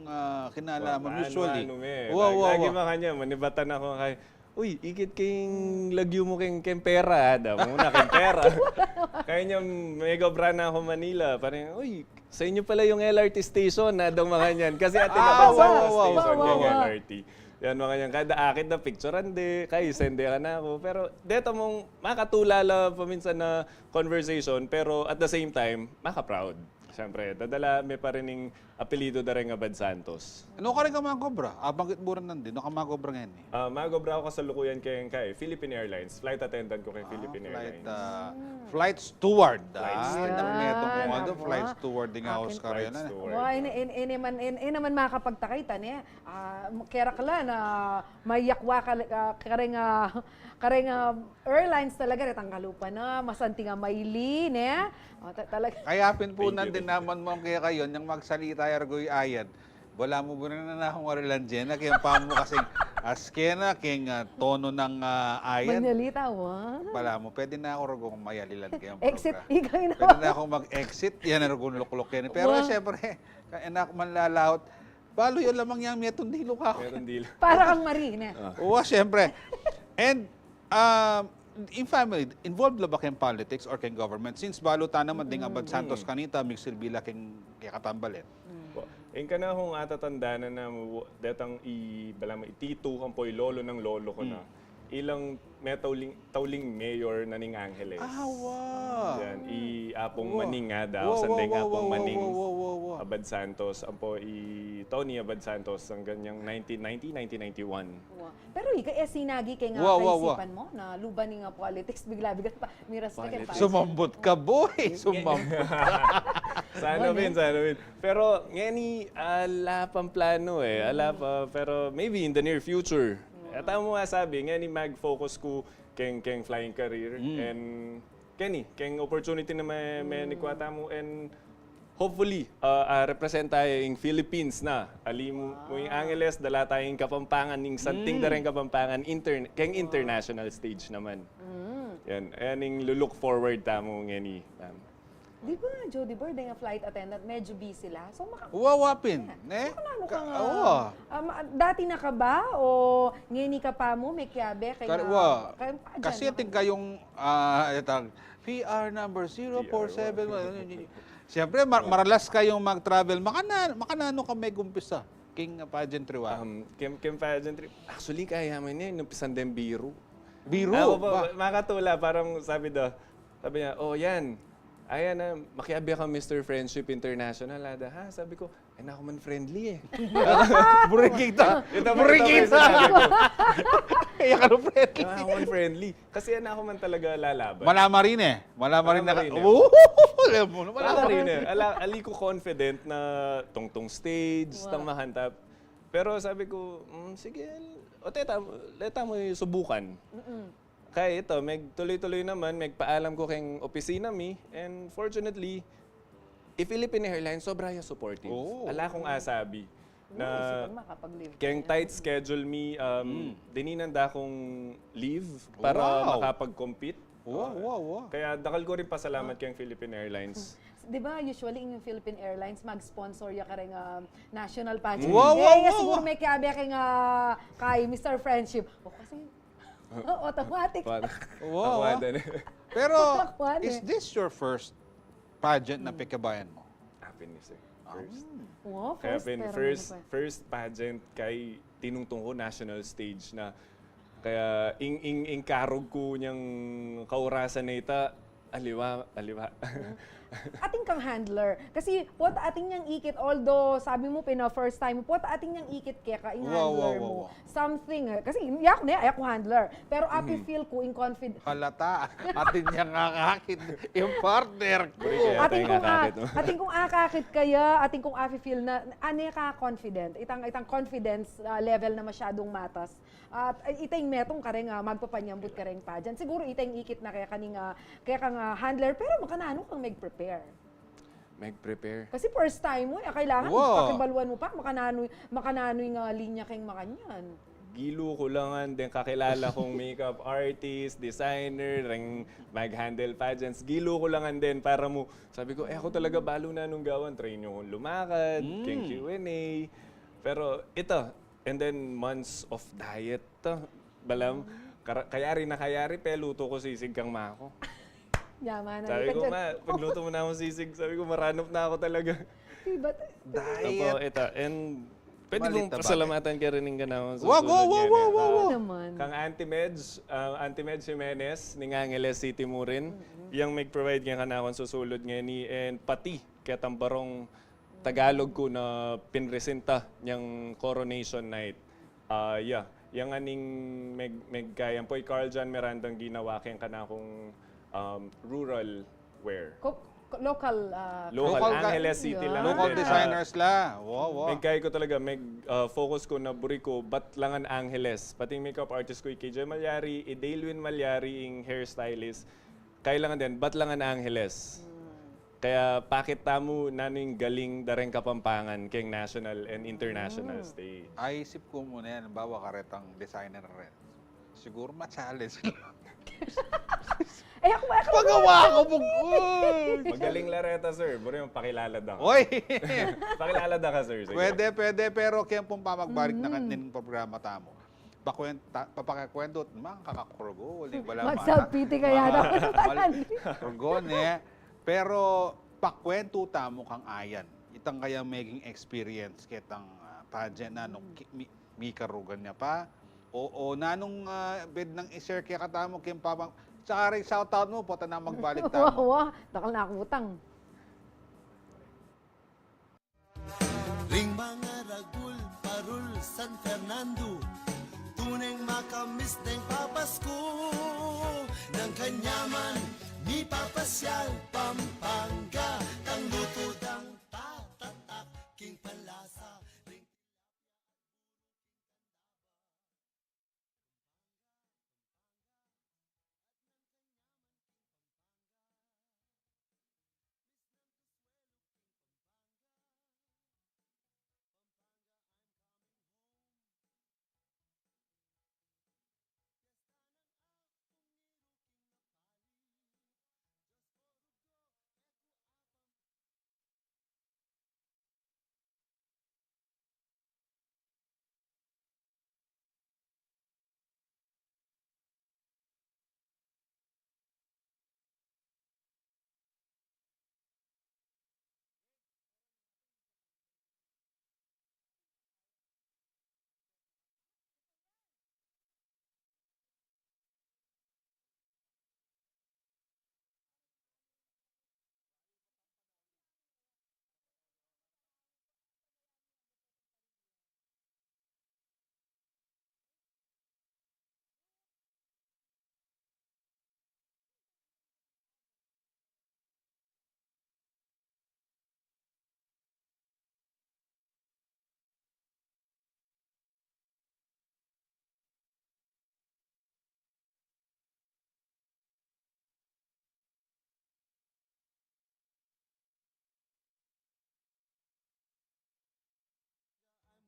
a, kinalaman, usually? Wa, wa, wa. Lagi makanyan, manibatan aku kaya, "Uy, ikit keng lagyu mu keng, keng pera, a." Damu na keng pera. Kaya nya, mega bra na aku Manila. Parang, "Uy, sa inyo pala yung L R T station," na daw makanyan. Kasi atin na sa station yung L R T. Yan, makanyan. Kada akit na picturean de, kaya sende ka na aku. Pero, deta mung makatulala paminsan na conversation, pero at the same time, maka-proud. Siyempre, dadala me pa rin ing apelyidu da ring Abad Santos. Ano ka rin ka magobra? Abanggit mu rin nandin, ano ka magobra ngeni? A, magobra aku kasalukuyan keng, keng Philippine Airlines. Flight attendant ku keng Philippine Airlines. Flight steward, a. Flight steward. Yan, flight steward, ding awas ka rin, a. Flight steward. Wa, ini, ini, ini man, ini, ini man makapagtakay, tane. A, keraklan, a, mayakwa ka, a, kareng, a, kareng, a, airlines talaga, retang kalupa na, masanting a maili, ne? O, ta-, talaga. Kaya pin pu nandin naman mu kaya kayu, yang magsalita ya rugu ayad. Bala mu bu na na akung arilan dyan, a, keng pamu kasing aske na, keng, a, tono nang, a, ayad. Manyalita, wa? Bala mu, pwede na aku rugu mayalilan keng program. Exit, ikaw na. Pwede na aku mag-exit, yan a rugu lukluk yan. Pero, siyempre, kaya na aku manlalaot. Balu ya lamang yang metung dilu ka. Metung dilu. Para kang Marie, ne? A. Wa, siyempre. And, um, in family, involved la ba keng politics or keng government? Since balu ta naman ding Abad Santos kanita, migsilbi la keng, keng katambalan. Wa, ing kanakung atatandanan na, wa, detang i, bala mu, i titu, ampo i lolo nang lolo ku na. Ilang me tauling, tauling mayor na ning Angeles. A, wa. Yan, i Apung Maning, a, daw, sandeng Apung Maning. Wa, wa, wa, wa, wa. Abad Santos, ampo i Tony Abad Santos, anggang yang nineteen ninety, nineteen ninety-one. Wa. Pero ika, e sinagi keng, a, kaisipan mu na luban ning, a, politics, bigla-bigla pa, miras ka keng politics. Sumambut ka, boy! Sumambut ka. Sana pin, sana pin. Pero ngeni, ala pang plano, e. Ala pa, pero maybe in the near future. Wa. At amu masabi, ngeni mag-focus ku keng, keng flying career. And keni, keng opportunity na me, menikwa tamu. And hopefully, a, a, represent taya ing Philippines na. Ali mu, mu ing Angeles, dala taya ing Kapampangan, ing santing da ring Kapampangan, intern-, keng international stage naman. Yan. Yan ing lu-look forward tamu ngeni. Di ba, Joe, di ba, deng flight attendant, medyo busy la. So, maka-, wa, wa pin, ne? Makananu ka nga, a, ma-, dati na ka ba? O ngeni ka pa mu, mekiabe kaya, wa. Kasi atin kayung, a, itang P R number zero four seven. Siyempre, mar-, maralas kayung mag-travel. Makana-, makananu ka megumpisa keng pageantry wa? Um, keng, keng pageantry, actually, kaya man yan, inumpisan deng biru. Biru? Ako pa, makatula, parang sabi daw, sabi niya, "O, yan. Ayan na, makiabe ka Mister Friendship International, ada, ha?" Sabi ku, "E na ku man friendly, e." Buri kita! Buri kita! E na ku man friendly. Kasi e na ku man talaga lalaban. Malamarin, e. Malamarin na ka. Malamarin, e. Alam mu naman, malamarin, e. Ala, ali ku confident na tungtung stage, tang mahantap. Pero sabi ku, "Mm, sige, o, teta, leta mu subukan." Kaya ito, megtuloy-tuloy naman, megpaalam ku keng opisina mi, and fortunately, i Philippine Airlines, sobra ya supportive. Ala kung asabi na keng tight schedule mi, um, dininan da kung leave para makapag-compete. Wow, wow, wow. Kaya dakal ku ring pasalamat keng Philippine Airlines. Di ba, usually, ing Philippine Airlines, mag-sponsor ya kareng, um, national pageant. Wow, wow, wow, wow. Siguro mekiabe keng, a, kay Mister Friendship. O, kasi, automatic. Wow, ah. Pero, is this your first pageant na pekabayan mu? Apin, sir. First. Wow, first, pero first pageant kay tinungtung ku national stage na. Kaya ing, ing, ing karug ku nyang kaurasan na ita, aliwa, aliwa. Atin kang handler. Kasi, pota atin yang ikit, although, sabi mu, pina first time mu, pota atin yang ikit keka, ing Wow, handler wow, wow, mu. wow. Something, eh. Kasi, yaku ne, yaku handler. Pero api Mhm. feel ku, in confid- Halata. Atin yang akakit, yung partner ku. Buri kaya Atin kung a-, akakit mu. atin kung akakit kaya, atin kung api feel na, ane ka confident. Itang, itang confidence, ah, level na masyadong matas. At, ay, ita ing metung kareng, ah, magpapanyambut kareng pageant. Siguro ita ing ikit na kaya kaning, ah, kaya kang, ah, handler, pero makananu kang mag-prepare? Mag-prepare? Kasi first time mu, eh, kailangan Wow. pakibaluan mu pa, makananu, makananu ing, ah, linya keng makanyan. Gilu ku la ngan den kakilala kung makeup artist, designer, reng mag-handle pageants. Gilu ku la ngan den para mu, sabi ku, "Eh, aku talaga balu nanung gawan, train yu kung lumakad, Mm. keng Q and A." Pero ita, and then months of diet. Ta, balam, kara-, kayari na kayari, pelutu ku sisig kang ma ku. Yaman na Sabi ku, "Ma, paglutu mu na akung sisig." Sabi ku, "Maranup na aku talaga." Diba? Diet. Opo, ita. And pwede Malit mung na pasalamatan ka rin ng ganawang Wow, wow, susunod wow, nga wow, na. wow, wow. Naman. Kang Auntie Medj, ah, Auntie Medj Jimenez, ning Angeles City mu rin. Mm-hmm. Yang mag-provide nga kanakung susulud ngeni, and pati ketang barong Tagalog ku na pinresinta yang Coronation Night. Ah, yeah. Yang aning meg-, megkayan pu i Carl John Miranda ang ginawa keng kanakung, um, rural wear. Ko-, ko-, local, ah, Local, Local ka- Angeles City Yeah. lang Local din, ah, designers la. Wow, wow. Megkaya ku talaga, meg-, ah, focus ku na buri ku, bat lang ang Angeles. Pati yung makeup artist ku, i K J Malyari, i Dalwin Malyari, ing hairstylist. Kailangan din, bat lang ang Angeles. Hmm. Kaya pakit tamu nanu ing galing da reng Kapampangan keng national and international Hmm. stage. Ay, isip ku mu na yan, halimbawa, karetang designer rin. Siguro ma-challenge. Eh, aku, aku, Pagawa aku, ko, bug-, uy! Magaling la reta, sir. Buri, magpakilala da ka. Oy! Pakilala da ka, sir. Sige. Pwede, pwede, pero kaya pung pamagbalik na Mm. kanin programa tamu. Pakwenta, papakakwentu, mga kakakurgo, uling wala Magsabpiti kaya na. Kurgo, ne? Pero, pakwentu tamu kang ayan. Itang kaya maging experience ketang, ah, pageant na nung ki-, mi-, mikarugan niya pa. O, o nanung, ah, bed nang i-share kaya katamu, kaya pamang, tsaka rin shoutout mu, pota na magbalik tamu. Wa, wa. Dakal na aku utang. Ring mga ragul parul San Fernando, tuneng makamis deng papasku. Nang kanyaman mipapasyal Pampanga, tang lutu dang tatatak king panlasa.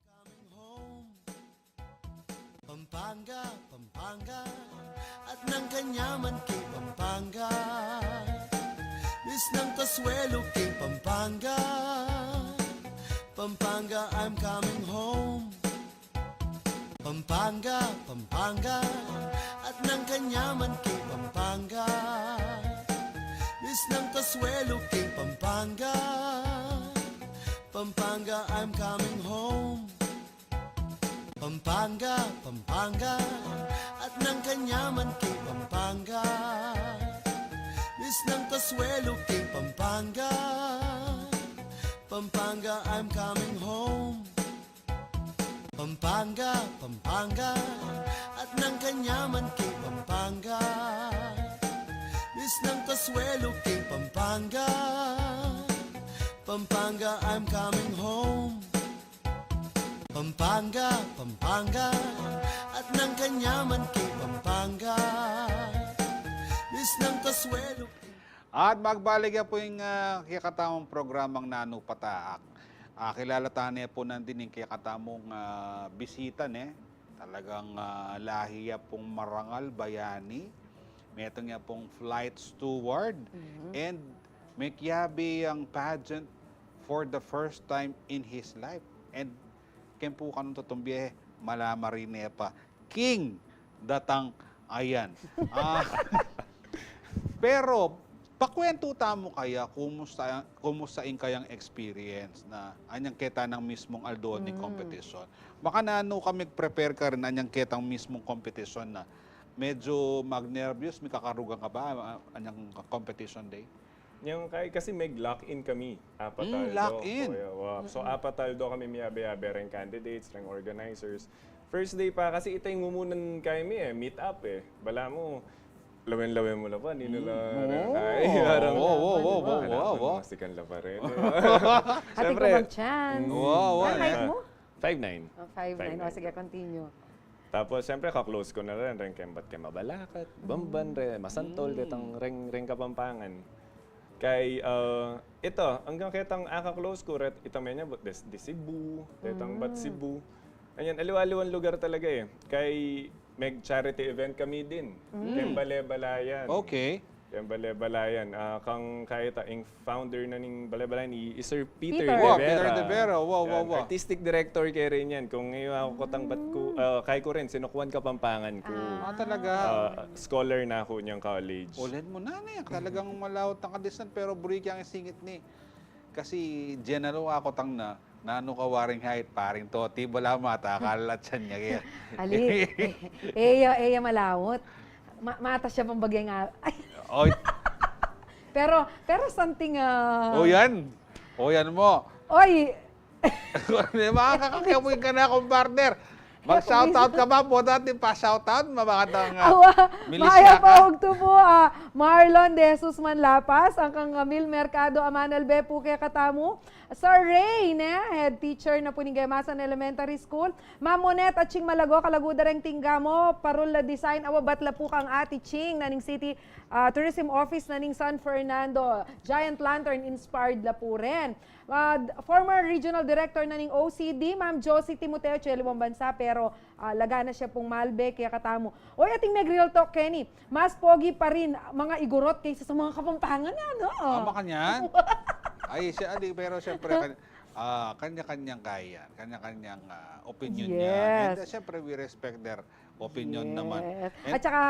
Coming home. Pampanga, Pampanga, at nang kanyaman king Pampanga. Miss nang kasuelo king Pampanga. Pampanga, I'm coming home. Pampanga, Pampanga, at nang kanyaman king Pampanga. Miss nang kasuelo king Pampanga. Pampanga, I'm coming home. Pampanga, Pampanga, at nang kanyaman king Pampanga. Misnang kasuelu king Pampanga, Pampanga, I'm coming home. Pampanga, Pampanga, atin nang kanyaman king Pampanga. Misnang kasuelu king Pampanga, Pampanga, I'm coming home. Pampanga, Pampanga, atin nang kanyaman king Pampanga. Misnang kasuelu. At magbalik ya pu ing, ah, kekatamung programang Nanu Pataak. Ah, kilala tane pu nandin ing kekatamung, ah, bisita, ne? Talagang, ah, lahi ya pung marangal, bayani. Metung ya pung flight steward. Mhm. And mekiabe yang pageant for the first time in his life. And keng pu kanung tutung bie, mala marine pa king datang ayan. Ah, pero, pakuwentu tamu kaya, kumusta, kumusta ing kayang experience na anyang keta nang mismung aldo ning Mm. kompetisyon? Makananu ka mag-prepare karin anyang ketang mismung kompetisyon na? Medyo magnerbiyos, mikakarugan ka ba, ah, anyang competition day? Yang kay, kasi may lock-in kami. Apat Mm, aldo. Lock-in. Kuya, wow. So, Mm-mm. apat aldo kami miyabe-yabe, reng candidates, reng organizers. First day pa, kasi ita ing mumunan kami e, meet up e. Balamu, lawen-lawen mu la pa, ninu Mm. la, Oo. ay, parang, Wow, wow, wow, wow, alam wow, mo, wow. masikan la pa rin. Atin Siyempre, kung mag-chance. mm, Wow, wow, Ang height yeah. mo? Five nine. Oh, five nine. Five nine. O, sige, continue. Tapos, siyempre, ka-close ku na rin, reng keng bat keng mabalakat, bamban, Mm. re, masantol, Mm. detang reng, reng Kapampangan. Kay, ah, ita, anggang ketang aka-close ku, ret, ita menya, but des, de Cebu, detang bat Mm. Cebu. Ayan, aliwa-aliwang lugar talaga e. Kay, meg-charity event kami din. Mm. Keng bale-balayan. Okay. Keng bale-balayan. Ah, kang kaya ta, ing founder na ning bale-balayan, i, i Sir Peter Peter. Wow, Peter De Vera. De Vera. Wow, wow, Yan, wow. artistic director kaya rin yan. Kung ngayon ako kutang bat ku, Mm. ah, kay ku rin, sinukwan Kapampangan ku. Ah. Ah, talaga? Ah, scholar na ku niyang college. Ulen mu na, ne. Talagang malawat ang kadisnan, pero buri kayang isingit ni. Kasi, general, ako tang na, nanu ka waring height, paring Toti, bala mata, kalat siya niya, kaya. Ali, e, e ya, e ya malawat. Ma-, mata siya pang bagay nga. Ay. Oy. Pero, pero something, ah, O, yan. O, yan mo. Oy. Di ba, kakakiamuin ka na, compadre. Mag-shoutout ka ba? Pwede natin pa-shoutout, mabakatang, ah, Awa, Milis maya Yaka. pa, ugtu pu, ah, Marlon De Jesus Manlapas, ang kang Camille Mercado, Amanal Be pu kekatamu. Sir Ray, ne? Head teacher na pu ning Gemasan Elementary School. Ma'am Monette, Atching Malago, kalaguda reng tingga mu, parul la design, awa, bat la pu kang Ate Ching, na ning City, ah, Tourism Office na ning San Fernando. Giant Lantern, inspired la pu rin. Ah, former regional director na ning O C D, Ma'am Josie Timoteo, atsu ya limang bansa, pero, ah, laga na siya pung malbe kekatamu. Oy, ating mag-real talk, Kenny. Mas pogi pa rin mga Igorot kaysa sa mga Kapampangan, ano? Ah, makanyan? Ay, siya, di, pero siyempre, kan-, ah, kanya-kanyang kaya, kanya-kanyang, ah, opinion niya. Yes. And, ah, siyempre, we respect their opinion naman. Yes. And at saka,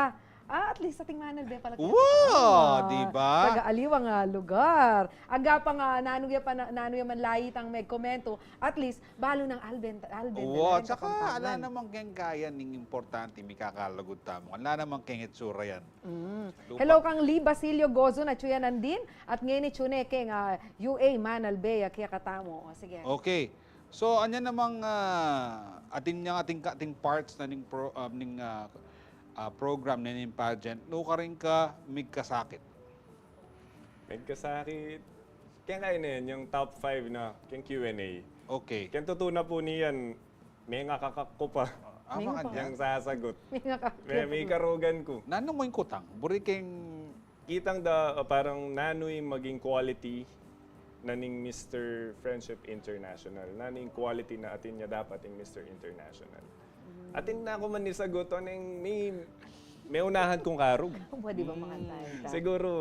ah, at least ating manalbe pala tayo. Wow! Oh, di ba? Taga-aliwang, ah, lugar. Aga pa nga, nanu ya pa na, nanu ya man lahi tang magkomento, at least, balu nang alben, alben na Wow, lang at saka, Kapampangan. Ala namang keng kaya ning importante, mikakalugud tamu. Ala namang keng itsura yan. Mm. Lupa. Hello kang Lee Basilio Gozon, atsu ya nandin, at ngeni tune keng, ah, U A manalbe ya kekatamu. O, sige. Okay. So, anya namang, ah, atin yang atin ka-, atin parts na ning pro-, ah, ning, ah, ah, program na ning pageant, nukarin ka migkasakit? Migkasakit. Keng kaina yan, yung top five na, keng Q and A. Okay. Keng tutu na pu niyan, mengakakak ku pa. Ah, Mengakakak. Makanyan? Yang sasagut. Mengakakak. May, mikarugan ku. Nanu mu ing kutang? Buri keng Kitang da, uh, parang nanu ing maging quality na ning Mister Friendship International. Nanu ing quality na atin ya dapat ing Mister International. Mm. Atin na ku man isagut, o neng may, may unahan kung karug. Pwede ba Mm. makanta ita? Siguro,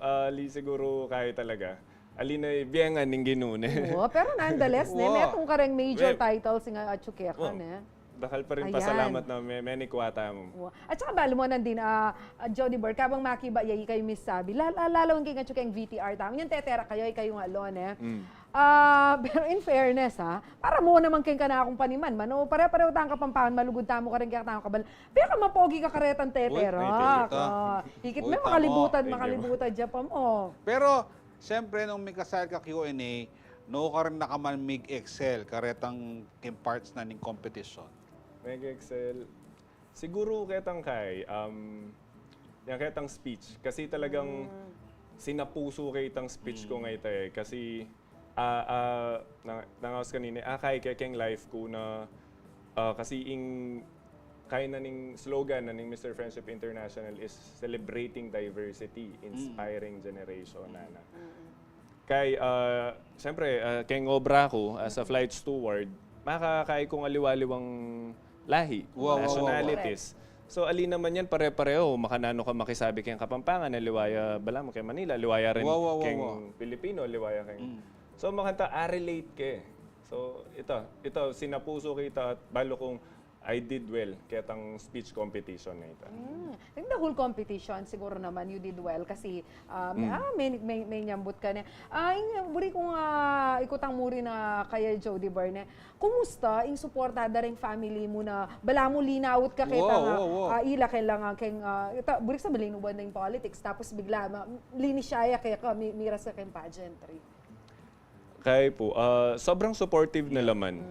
ah, ali siguro kaya talaga. Ali na biengan ning Ginu ne. Oo, pero nonetheless, ne, Wow. metung kareng major Well, titles nga atsu keka, well, ne? Dakal pa rin Ayan. pasalamat na me-, menikwa tamu. Wow. At saka balu mu nandin, ah, ah, Jody Burke, kabang makiba ya, ikayu misabi, la-, la-, lalo king atsu keng V T R tamu. Yung tetera kayu, ikayu nga alone, eh. Mm. Ah, pero in fairness, ha, para mu naman keng kanakung paniman, mano, pare-pareho tang Kapampangan, malugud tamu karin kekatang kabal. Pero mapogi ka karetang teterak. Uy, may teterak. Oh, ikit me, makalibutan, makalibutan, Japam, oh. Pero, siyempre, nung mikasal ka Q and A, nu karin na ka man mig-excel karetang keng parts na ning competition? Mig-excel. Siguro ketang kay, um, yang ketang speech. Kasi talagang sinapuso ketang speech ko ngeni, eh. Kasi, ah, ah, nang-, nangaus kanini, ah, kay, kay keng life ko na, ah, kasi ing, kay na ning slogan na ning Mister Friendship International is celebrating diversity, inspiring generation, ana. Kay, ah, siyempre, ah, keng obra ku as a flight steward, makakakai kung aliwa-aliwang lahi, nationalities. So, ali naman yan, pare-pareho. Makananu ka makisabi keng Kapampangan, aliwa ya balamu keng Manila, aliwa ya rin keng Pilipino, aliwa ya keng... So, makanta, ah, relate ke. So, ita, ita, sinapuso ke ita at balu kung I did well ketang speech competition na ita. Mm. Ing the whole competition, siguro naman, you did well kasi, ah, may, ah, may, may, may nyambut ka ne. Ah, ing, buri kung, ah, ikutang mu rin na kaya Jody Byrne, kumusta ing suporta da ring family mu na balamu linaut ka ketang, ah, ila keng lang, ah, keng, ah, ita, buri sa malinuban na ing politics, tapos bigla, ma-, linisya ya keka, mi-, miras ka keng pageantry. Kay pu, ah, sobrang supportive na la man.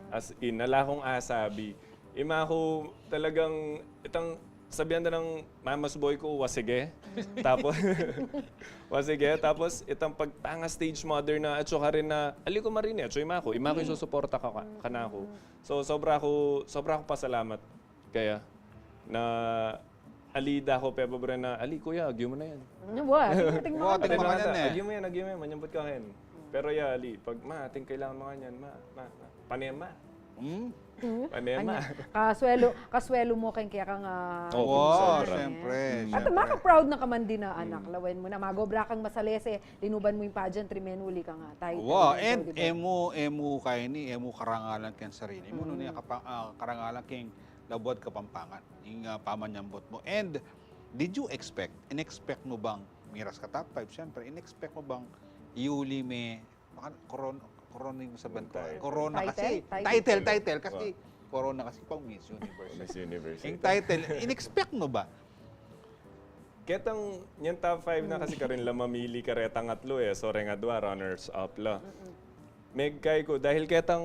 As in, ala kung asabi. Ima ku talagang, itang sabian da nang mama's boy ku, wa sige. Tapos, wa sige. Tapos, itang pagtanga stage mother na, atsu karin na, ali ku marini, atsu ima ku. Ima ku ing susuporta ka, ka, kanaku. So, sobra ku, sobra ku pasalamat. Kaya, na ali da ku pepabura na, ali, kuya, agyu mu na yan. Wa, ating, ating makanyan, eh. Agyu mu yan, agyu mu yan, manyambut ka keni. Pero ya, ali, pag, ma, ating kailangan makanyan, ma, ma, ma, panema. Hmm? Panema. Kaswelu, kaswelu mu keng kekang, ah, sobra. Siyempre, siyempre. At maka-proud na ka man din na anak, lawen mu na, mag-obra kang masalese, linuban mu ing pageantry, menuli kang, ah, title. Wa, and e mu, e mu keni, e mu karangalan keng sarili mu, nune kapa-, ah, karangalan keng Labuad Kapampangan, ing, ah, pamanyambut mu. And did you expect, in-expect mu bang miras ka top five? Siyempre, in-expect mu bang iuli me, baka koron-, korona ing sabian ku. Title. Korona kasi, title, title kasi, korona kasi pang Miss Universe. Miss Universe. Ing title, in-expect mu ba? Ketang, nyang top five na kasi karin la mamili karetang atlu, eh. So, reng adwa, runners up la. Megkai ku, dahil ketang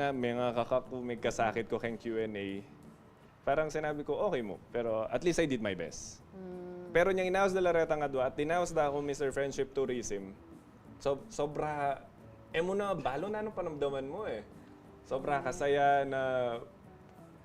nga, mengakaka ku, megkasakit ku keng Q and A, parang sinabi ku, okay mu, pero at least I did my best. Pero nyang inaus da la retang adwa, at inaus da kung Mister Friendship Tourism, so-, sobra, e mu na balu nanung panamdaman mu, eh. Sobra kasaya na,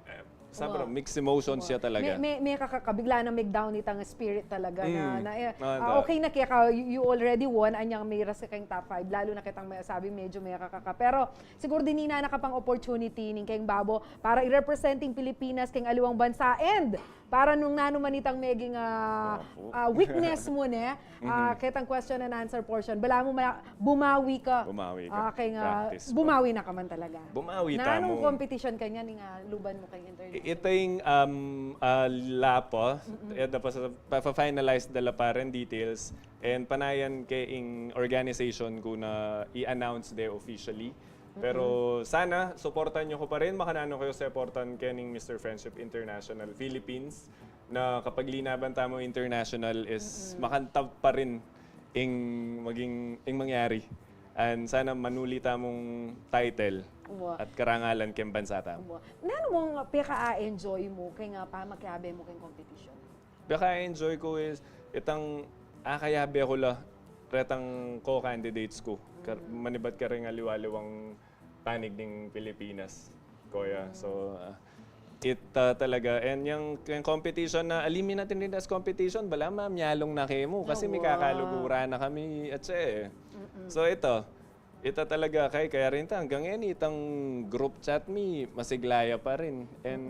eh, sobra mixed emotions ya talaga. May, may, may kakaka-, bigla na mig-down itang spirit talaga na, na, eh, ah, okay na keka, you, you already won, anyang miras ka keng top five, lalu na ketang may sabi, medyo mekakaka. Pero, siguro dinina na ka pang opportunity ning keng babo para i-represent ing Pilipinas keng aliwang bansa and para nung nanu man itang meging, ah, ah, weakness mu, ne, ah, ketang question and answer portion, balamu ma-, bumawi ka. Bumawi ka. Ah, keng, ah, practice pa. Bumawi na ka man talaga. Bumawi tamu. Nanung competition kanyan ing, ah, luban mu keng international? I-, ita ing, um, ah, lapa, eh, dapat sa, pa-finalize da la pa rin details. And panayan ke ing organization ku na i-announce de officially. Pero sana, suportan yu ku pa rin, makananu kayu suportan kening Mister Friendship International Philippines, na kapag linaban tamu international is makantab pa rin ing maging, ing mangyari. And sana manuli tamung title at karangalan keng bansa tamu. Nanu mung peka-enjoy mu keng, ah, pamakiabe mu keng competition? Peka-enjoy ku is itang akayabe ku la retang co-candidates ku. Kar-, manibat kareng aliwa-aliwang panig ning Pilipinas, kuya. So, ah, ita talaga. And yang, yang competition na, ali mi natin rin as competition, bala ma, mialung na kemu. Kasi mikakalugura na kami at siya, eh. So, ito, ita talaga kay, kaya rin ta, hanggang ngayon, itang group chat mi, masigla ya pa rin. And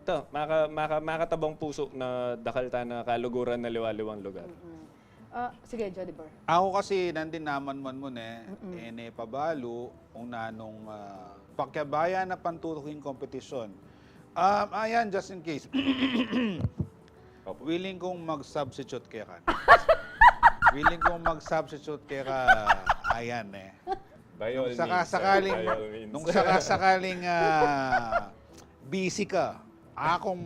ito, maka-, maka-, makatabang puso na dakal ta na kaluguran na liwa-liwang lugar. Ah, sige, Jody Bar. Aku kasi nandin naman man mu ne, e ne pabalu kung nanung, ah, pakiabe ya na pantutuking competition. Um, ayan, just in case. Opo. Willing kung mag-substitute keka. Willing kung mag-substitute keka, ayan, eh. By all means, sir. By all means. Nung saka-sakaling, ah, busy ka, akung,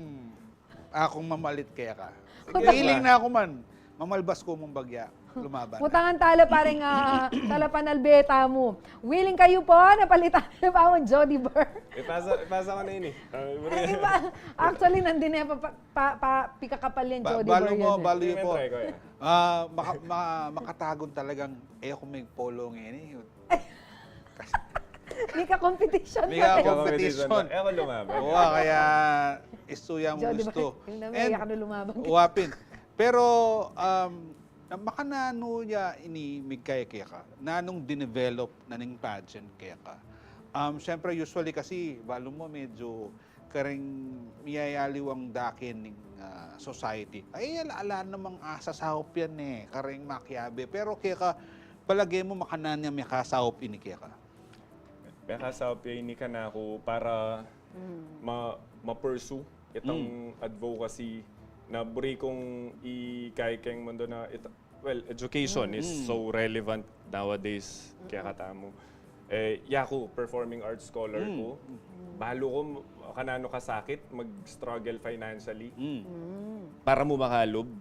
akung mamalit keka. Sige, iling na aku man, mamalbas ku mung bagya, lumaban na. Kutangan tala, pareng, ah, tala panalbe tamu. Willing kayu pu na palitan na pa mung Jody Burr? Ipasa, ipasa ku na ini. Ah, actually, nandin na pa, pa, pa, pikakapal yan, Jody Burr yan, eh. Balu mu, balu yu pu. Sige, try ku yan. Ah, maka-, ma-, makatagun talagang, e ku migpolo ngeni. Mika competition. Mika competition. E ku lumaban. Wa, kaya isu ya mu gustu. Jody Burr, yung na, e ku lumaban. Wa pin. Pero, um, makananu ya ini migkaya keka? Nanung dinevelop na ning pageant keka? Um, siyempre, usually kasi, balu mu, medyo kareng miyayaliwang da keng, ah, society. Ay, ala, ala namang asasaup yan e, kareng makiabe. Pero keka, palage mu makananu ya mekasaup ini keka? Mekasaup ya ini kanaku para ma-, ma-pursue itang advocacy na buri kung ikay keng mundo na ita-, well, education is so relevant nowadays kekatamu. E, yaku, performing arts scholar ku. Balu ku makananu kasakit mag-struggle financially para mu makalub.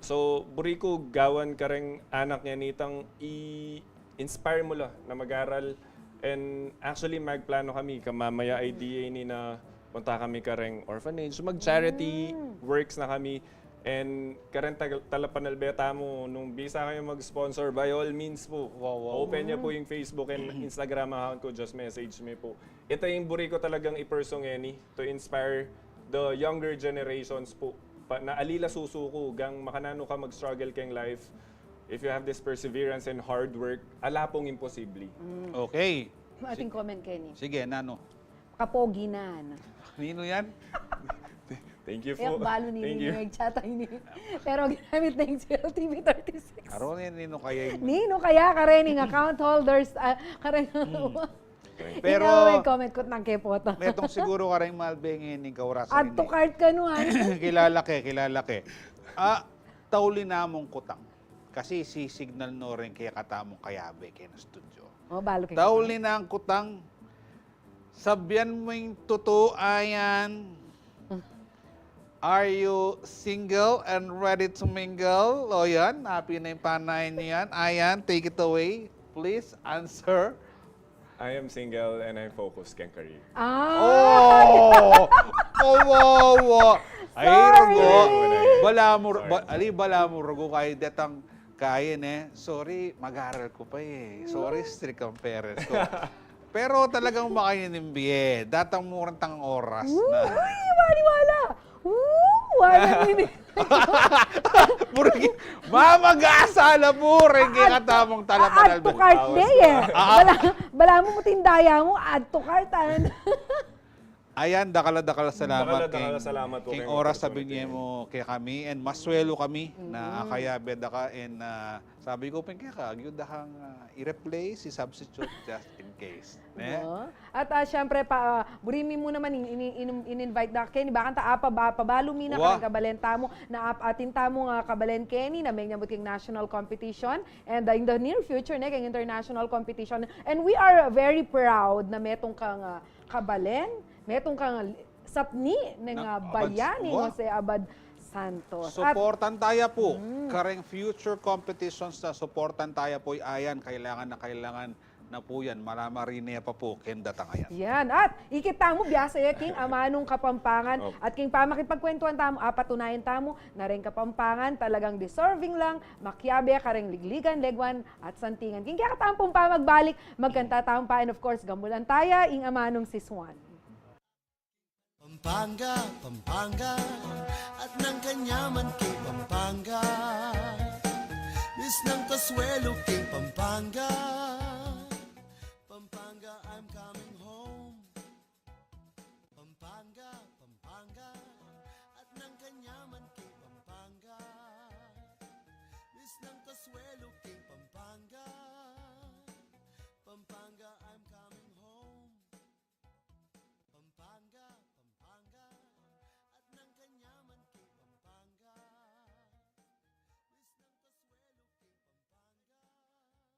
So, buri ku gawan kareng anak ngeni itang i-inspire mu la na mag-aral. And actually, magplano kami, kamamaya idea ini na punta kami kareng orphanage. So, mag-charity works na kami. And kareng tag-, talapanalbe tamu, nung bisa kayu mag-sponsor, by all means pu. Wow, wow. Open yu pu yung Facebook and Instagram account ku, just message me pu. Ita yung buri ku talagang i-pursue ngeni, to inspire the younger generations pu. Pa, na ali la susuku, gang makananu ka mag-struggle keng life, if you have this perseverance and hard work, ala pung imposible. Okay. Ating comment, Kenny. Sige, nanu? Kapogi na, ano? Ninu yan? Thank you pu. Balu ni Nino, nag-chat ini. Pero ginamit na yung G L T V thirty-six. Aro ni, ninu kaya yung... Ninu kaya, kareng account holders, ah, kareng... Pero, ikaw, may comment ku nang kepota. Metung siguro kareng malbe ngeni ning kaurasan ini. Add to cart ka, no, ah. Kilala ke, kilala ke. Ah, tauli namung kutang. Kasi si-signal no reng kekatamung kayabe keng studio. O, balu keng kutang. Tauli nang kutang, sabian mu ing tutu, Ayan. Are you single and ready to mingle? O yan, apin na ing panay niyan. Ayan, take it away. Please answer. I am single and I'm focused keng career. Ah! Oh! Kawawa! Ay, sorry. Rugo. Balamu, ba-, ali, balamu, rugo, kaya datang kaya, ne? Sorry, mag-aral ku pa, e. Sorry, strict ang parents ku. Pero talagang makaya ning bie. Datang mu reng tang oras na. Uy, wali-wala! Woo! Wala ini. Buri, mamagasa la pu reng kekatamung talapanalbe. Add to cart ne, e. Ah, ah. Bala, balamu mu tindaya mu, add to cart, an. Ayan, dakal a dakal a salamat keng oras a binye mu kekami, and maswelu kami na akayabe da ka, and, ah, sabi ku pin keka, agyu da kang, ah, i-replace, i-substitute, just in case, ne? At, ah, siyempre, pa, ah, buri mi mu naman in-, in-, in-, in-invite da ka, Kenny, bakanta apa, ba, pabalu mi na kareng kabalen tamu, na ap-, atin tamung kabalen, Kenny, na mengabut keng national competition, and, ah, in the near future, ne, keng international competition. And we are very proud na metung kang, ah, kabalen, metung kang sapni neng, ah, Bayani, Jose Abad Santos. At suportan taya pu kareng future competitions na, suportan taya pu, Ayan, kailangan na kailangan na pu yan, mala marine pa pu keng datang a yan. Yan. At ikit tamu, biasa ya king amanung Kapampangan at king pamakipagkwentuhan tamu, apatunayan tamu na reng Kapampangan talagang deserving lang makiabe kareng ligligan, leguan at santingan. King kekatamung pamagbalik, magkanta tamu pa, and of course, gamulan taya ing amanung si Swan. Pampanga, Pampanga, at nang kanyaman keng Pampanga. Miss nang kasuelo keng Pampanga. Pampanga, I'm coming home. Pampanga, Pampanga, at nang kanyaman keng Pampanga. Miss nang kasuelo keng Pampanga. Pampanga, I'm coming home. Pampanga, Pampanga, at nang kanyaman keng Pampanga. Miss nang kasuelo keng Pampanga.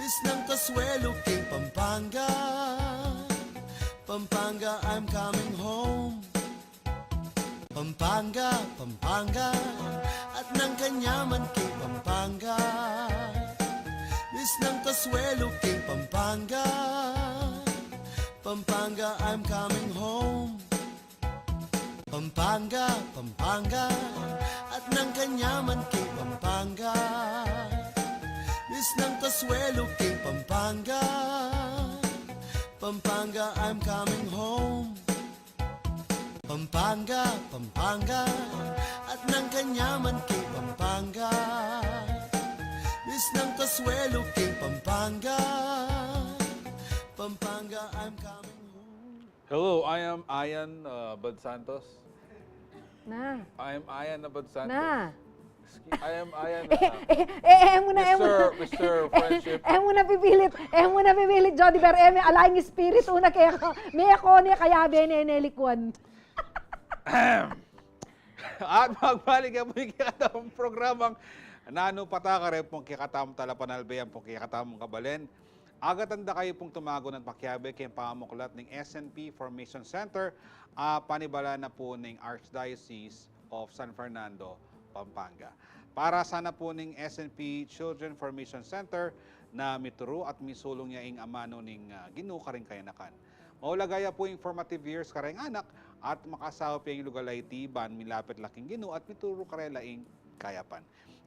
Isnang kasuelu king Pampanga, Pampanga, I'm coming home. Pampanga, Pampanga, at nang kanyaman king Pampanga. Isnang kasuelu king Pampanga, Pampanga, I'm coming home. Pampanga, Pampanga, at nang kanyaman king Pampanga. Isnang kasuelu king Pampanga, Pampanga, I'm coming home. Pampanga, Pampanga, at nang kanyaman king Pampanga. Isnang kasuelu king Pampanga, Pampanga, I'm coming home. Hello, I am Ian, uh, Bad Santos. Na. I am Ian na Bad Santos. Na. Excuse, I am Ian na. Eh, eh, eh, e mu na, e mu na. Mister, Mister Friendship. E mu na pipilit, e mu na pipilit, Jody Ber, e me, ala ing spirit, una keka, me ako ne, kayabe ne, nelikuan. At magbalik ya pu ing kekatamung programang Nanu Pata, kareng pung kekatamung talapanalbe, ampong kekatamung kabalen. Agatan da kayu pung tumagun at makiabe keng pamamuklat ning S N P Formation Center, a panibala na pu ning Archdiocese of San Fernando, Pampanga. Para sana pu ning S N P Children Formation Center na mituru at misulung ya ing amanu ning, ah, Ginu karing kayanakan. Maulaga ya pu ing formative years kareng anak at makasawa pin ing lugal a iti ban milapit la king Ginu at mituru karela ing kayapan.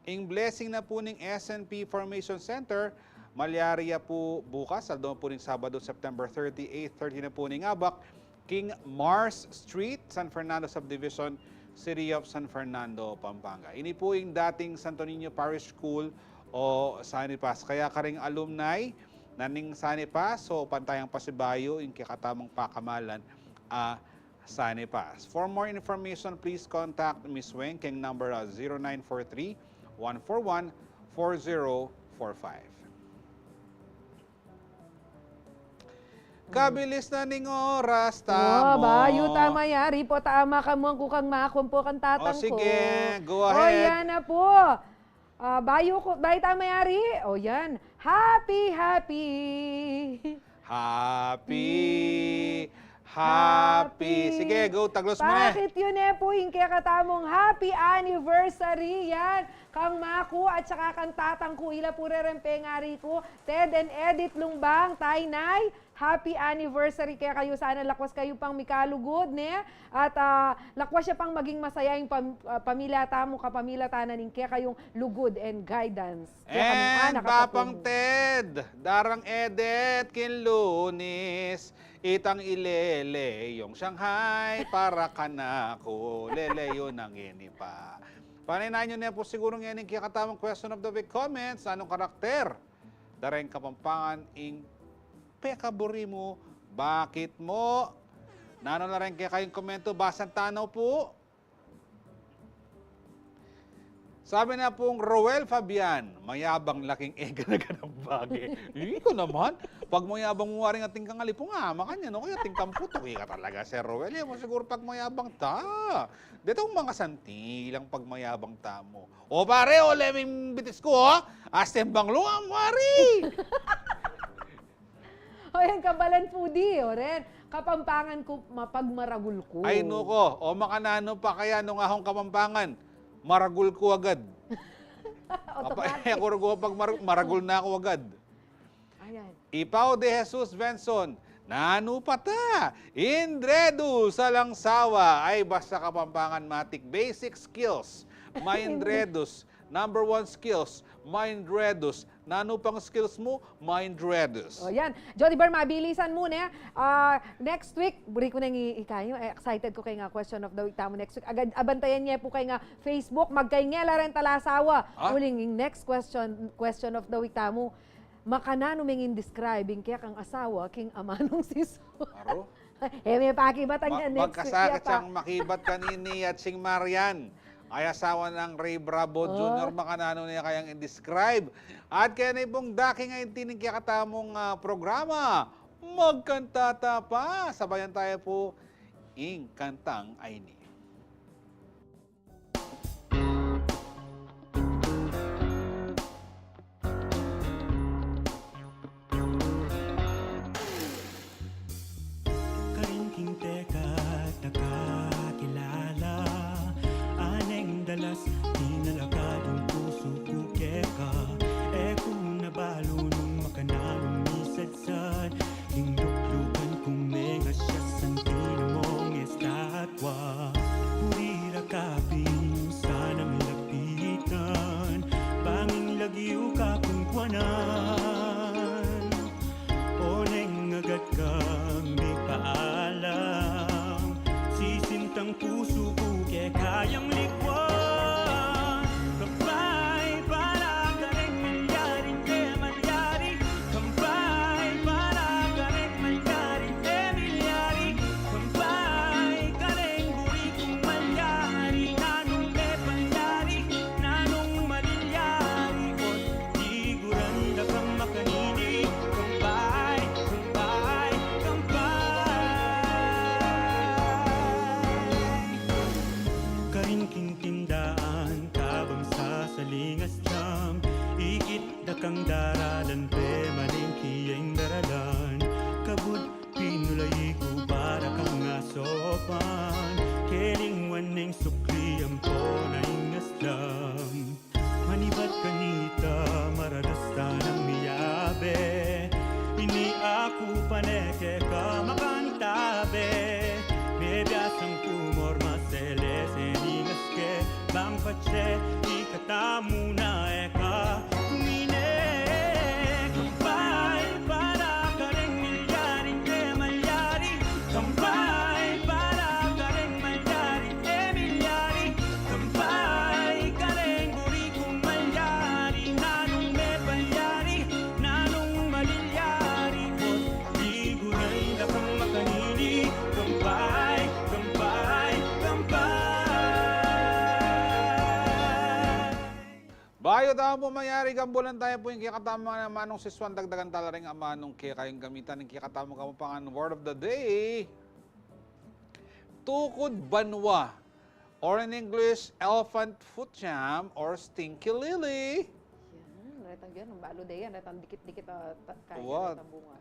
Ing blessing na pu ning S N P Formation Center, malyari ya pu bukas, aldo pu ning Sabado, September thirty, eight thirty na pu ning abak, king Mars Street, San Fernando Subdivision, City of San Fernando, Pampanga. Ini pu ing dating Santo Niño Parish School o San Nipas. Kaya karing alumni na ning San Nipas, o pantayang pasibayu ing kekatamung pakamalan a San Nipas. For more information, please contact Miss Weng keng number, ah, zero nine four three, one four one, four zero four five. Kabilis na ning oras tamu. Bayu ta mayari, potang makamuan ku kang makuan pu kang tatang ku. O, sige, go ahead. O, yan na pu. Ah, bayu ku, bayu ta mayari. O, yan. Happy, happy. Happy, happy. Sige, go, taglos mu ne. Pakit yu ne pu ing kekatamung happy anniversary, yan. Kang maku at saka kang tatang ku, ila pu rereng pengari ku, Ted and Edith Lumbang, Tay, Nay. Happy anniversary kekayu. Sana lakwas kayu pang mikalugud, ne? At, ah, lakwas ya pang maging masaya ing pam-, ah, pamilya tamu, kapamilya ta na ning kekayung lugud and guidance. Kaya kami, and anak at Bapang apu mu. Ted, darang Edith, king Lunis, itang ilele yung Shanghai para kanaku, lele yung nangini pa. Panaynan yu ne pu siguru ngeni ing kekatamung question of the week comments, nanung karakter da reng Kapampangan ing pekaburi mu, bakit mu? Nanu la reng kekayung komento, basan ta na pu. Sabi na pung Roel Fabian, mayabang la king e gana-ganang bage. Ika naman, pagmayabang mu waring atin kang alipung, ah, makanyan, o kaya atin kang putok, ika talaga, Sir Roel, e mu siguru pagmayabang ta. Detang mga santi lang pagmayabang tamu. O pare, o leming bitis ku, o. Astembang luam, wari! O, yan, kabalan pu di, o ren. Kapampangan ku, mapagmaragul ku. Ay, nuko. O, makananu pa kaya nung ahong Kapampangan? Maragul ku agad. Automatic. Apa, ako rugo pag mar-, maragul na aku agad. Ayan. Ipau de Jesus Benson, nanu pa ta? Indredus alang sawa. Ay, basta Kapampangan matik. Basic skills. Maindredus. Number one skills, maindredus. Nanu pang skills mu, maindredus. O, yan. Jody Ber, mabilisan mu ne. Ah, next week, buri ku neng i-, ikayu, eh, excited ku keng, ah, question of the week tamu next week. Agad, abantayan ye pu keng, ah, Facebook, magkainge la reng talasawa. Ah? Uling ing next question, question of the week tamu. Makananu meng in-describe ing kekang asawa king amanung si Su? Aro? E me pakibat ang ma-, yan next week, magkasakit ya pa. Siyang makibat kanini at sing Marian. Ay asawa nang Ray Bravo, oh, Junior, makananu ne kayang in-describe? At kaya na pung daking atin ing kekatamung, ah, programa. Magkanta ta pa. Sabayan tayu pu ing kantang ayni. Neke ka makantabe, mebiasang tumor maseles, e ningas ke bang patse, ikatamu na e ka tumine. Kampay para kareng milyari, e malyari. Kampay para kareng malyari, e milyari. Kampay kareng guri kung malyari, nanung me palyari, nanung malilyari, ot di guray na kang makanini. Kampay, kampay, kampay. Bayu tamu pu mayari, gambulan tayu pu ing kekatamung amanung sisuan, dagdagan tala ring amanung kekayung gamitan. Ing kekatamung Kapampangan word of the day, tukud banwa, or in English, elephant foot jam or stinky lily. Yan, retang yan, ang balu de yan, retang dikit-dikit, ah, ta-, kaya retang bunga.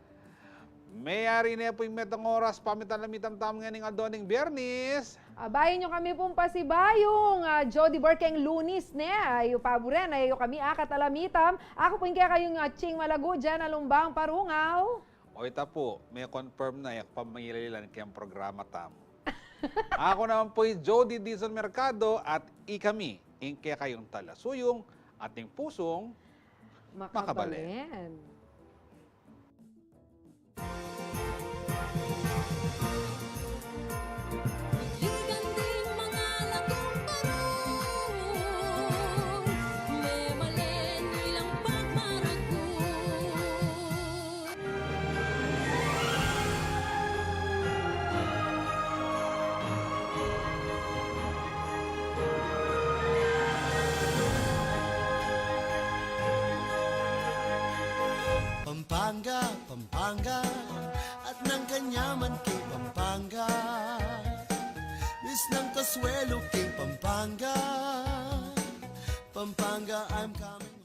Mayari ne pu ing metang oras, pamitan la mitam tamu ngening aldo ning Biyernes. Ah, bayu yu kami pung pasibayung, ah, Jody Burkeng Lunis ne, ah, yu paburen, ah, yu kami akat ala mitam. Aku pu ing kekayung, ah, Ching Malagu, Jen Alumbang Parungaw. O ita pu, me-confirm na, e ku pa mangilalilan keng programa tamu. Aku naman pu i Jody Dizon Mercado at ikami, ing kekayung talasuyung at ing pusung makabalen. Makabalen. Ligan ding mangalagang barong, memalen ilang pagmaragut. Pampanga, Pampanga, at nang kanyaman king Pampanga. Bis nang kasuelo king Pampanga. Pampanga, I'm coming.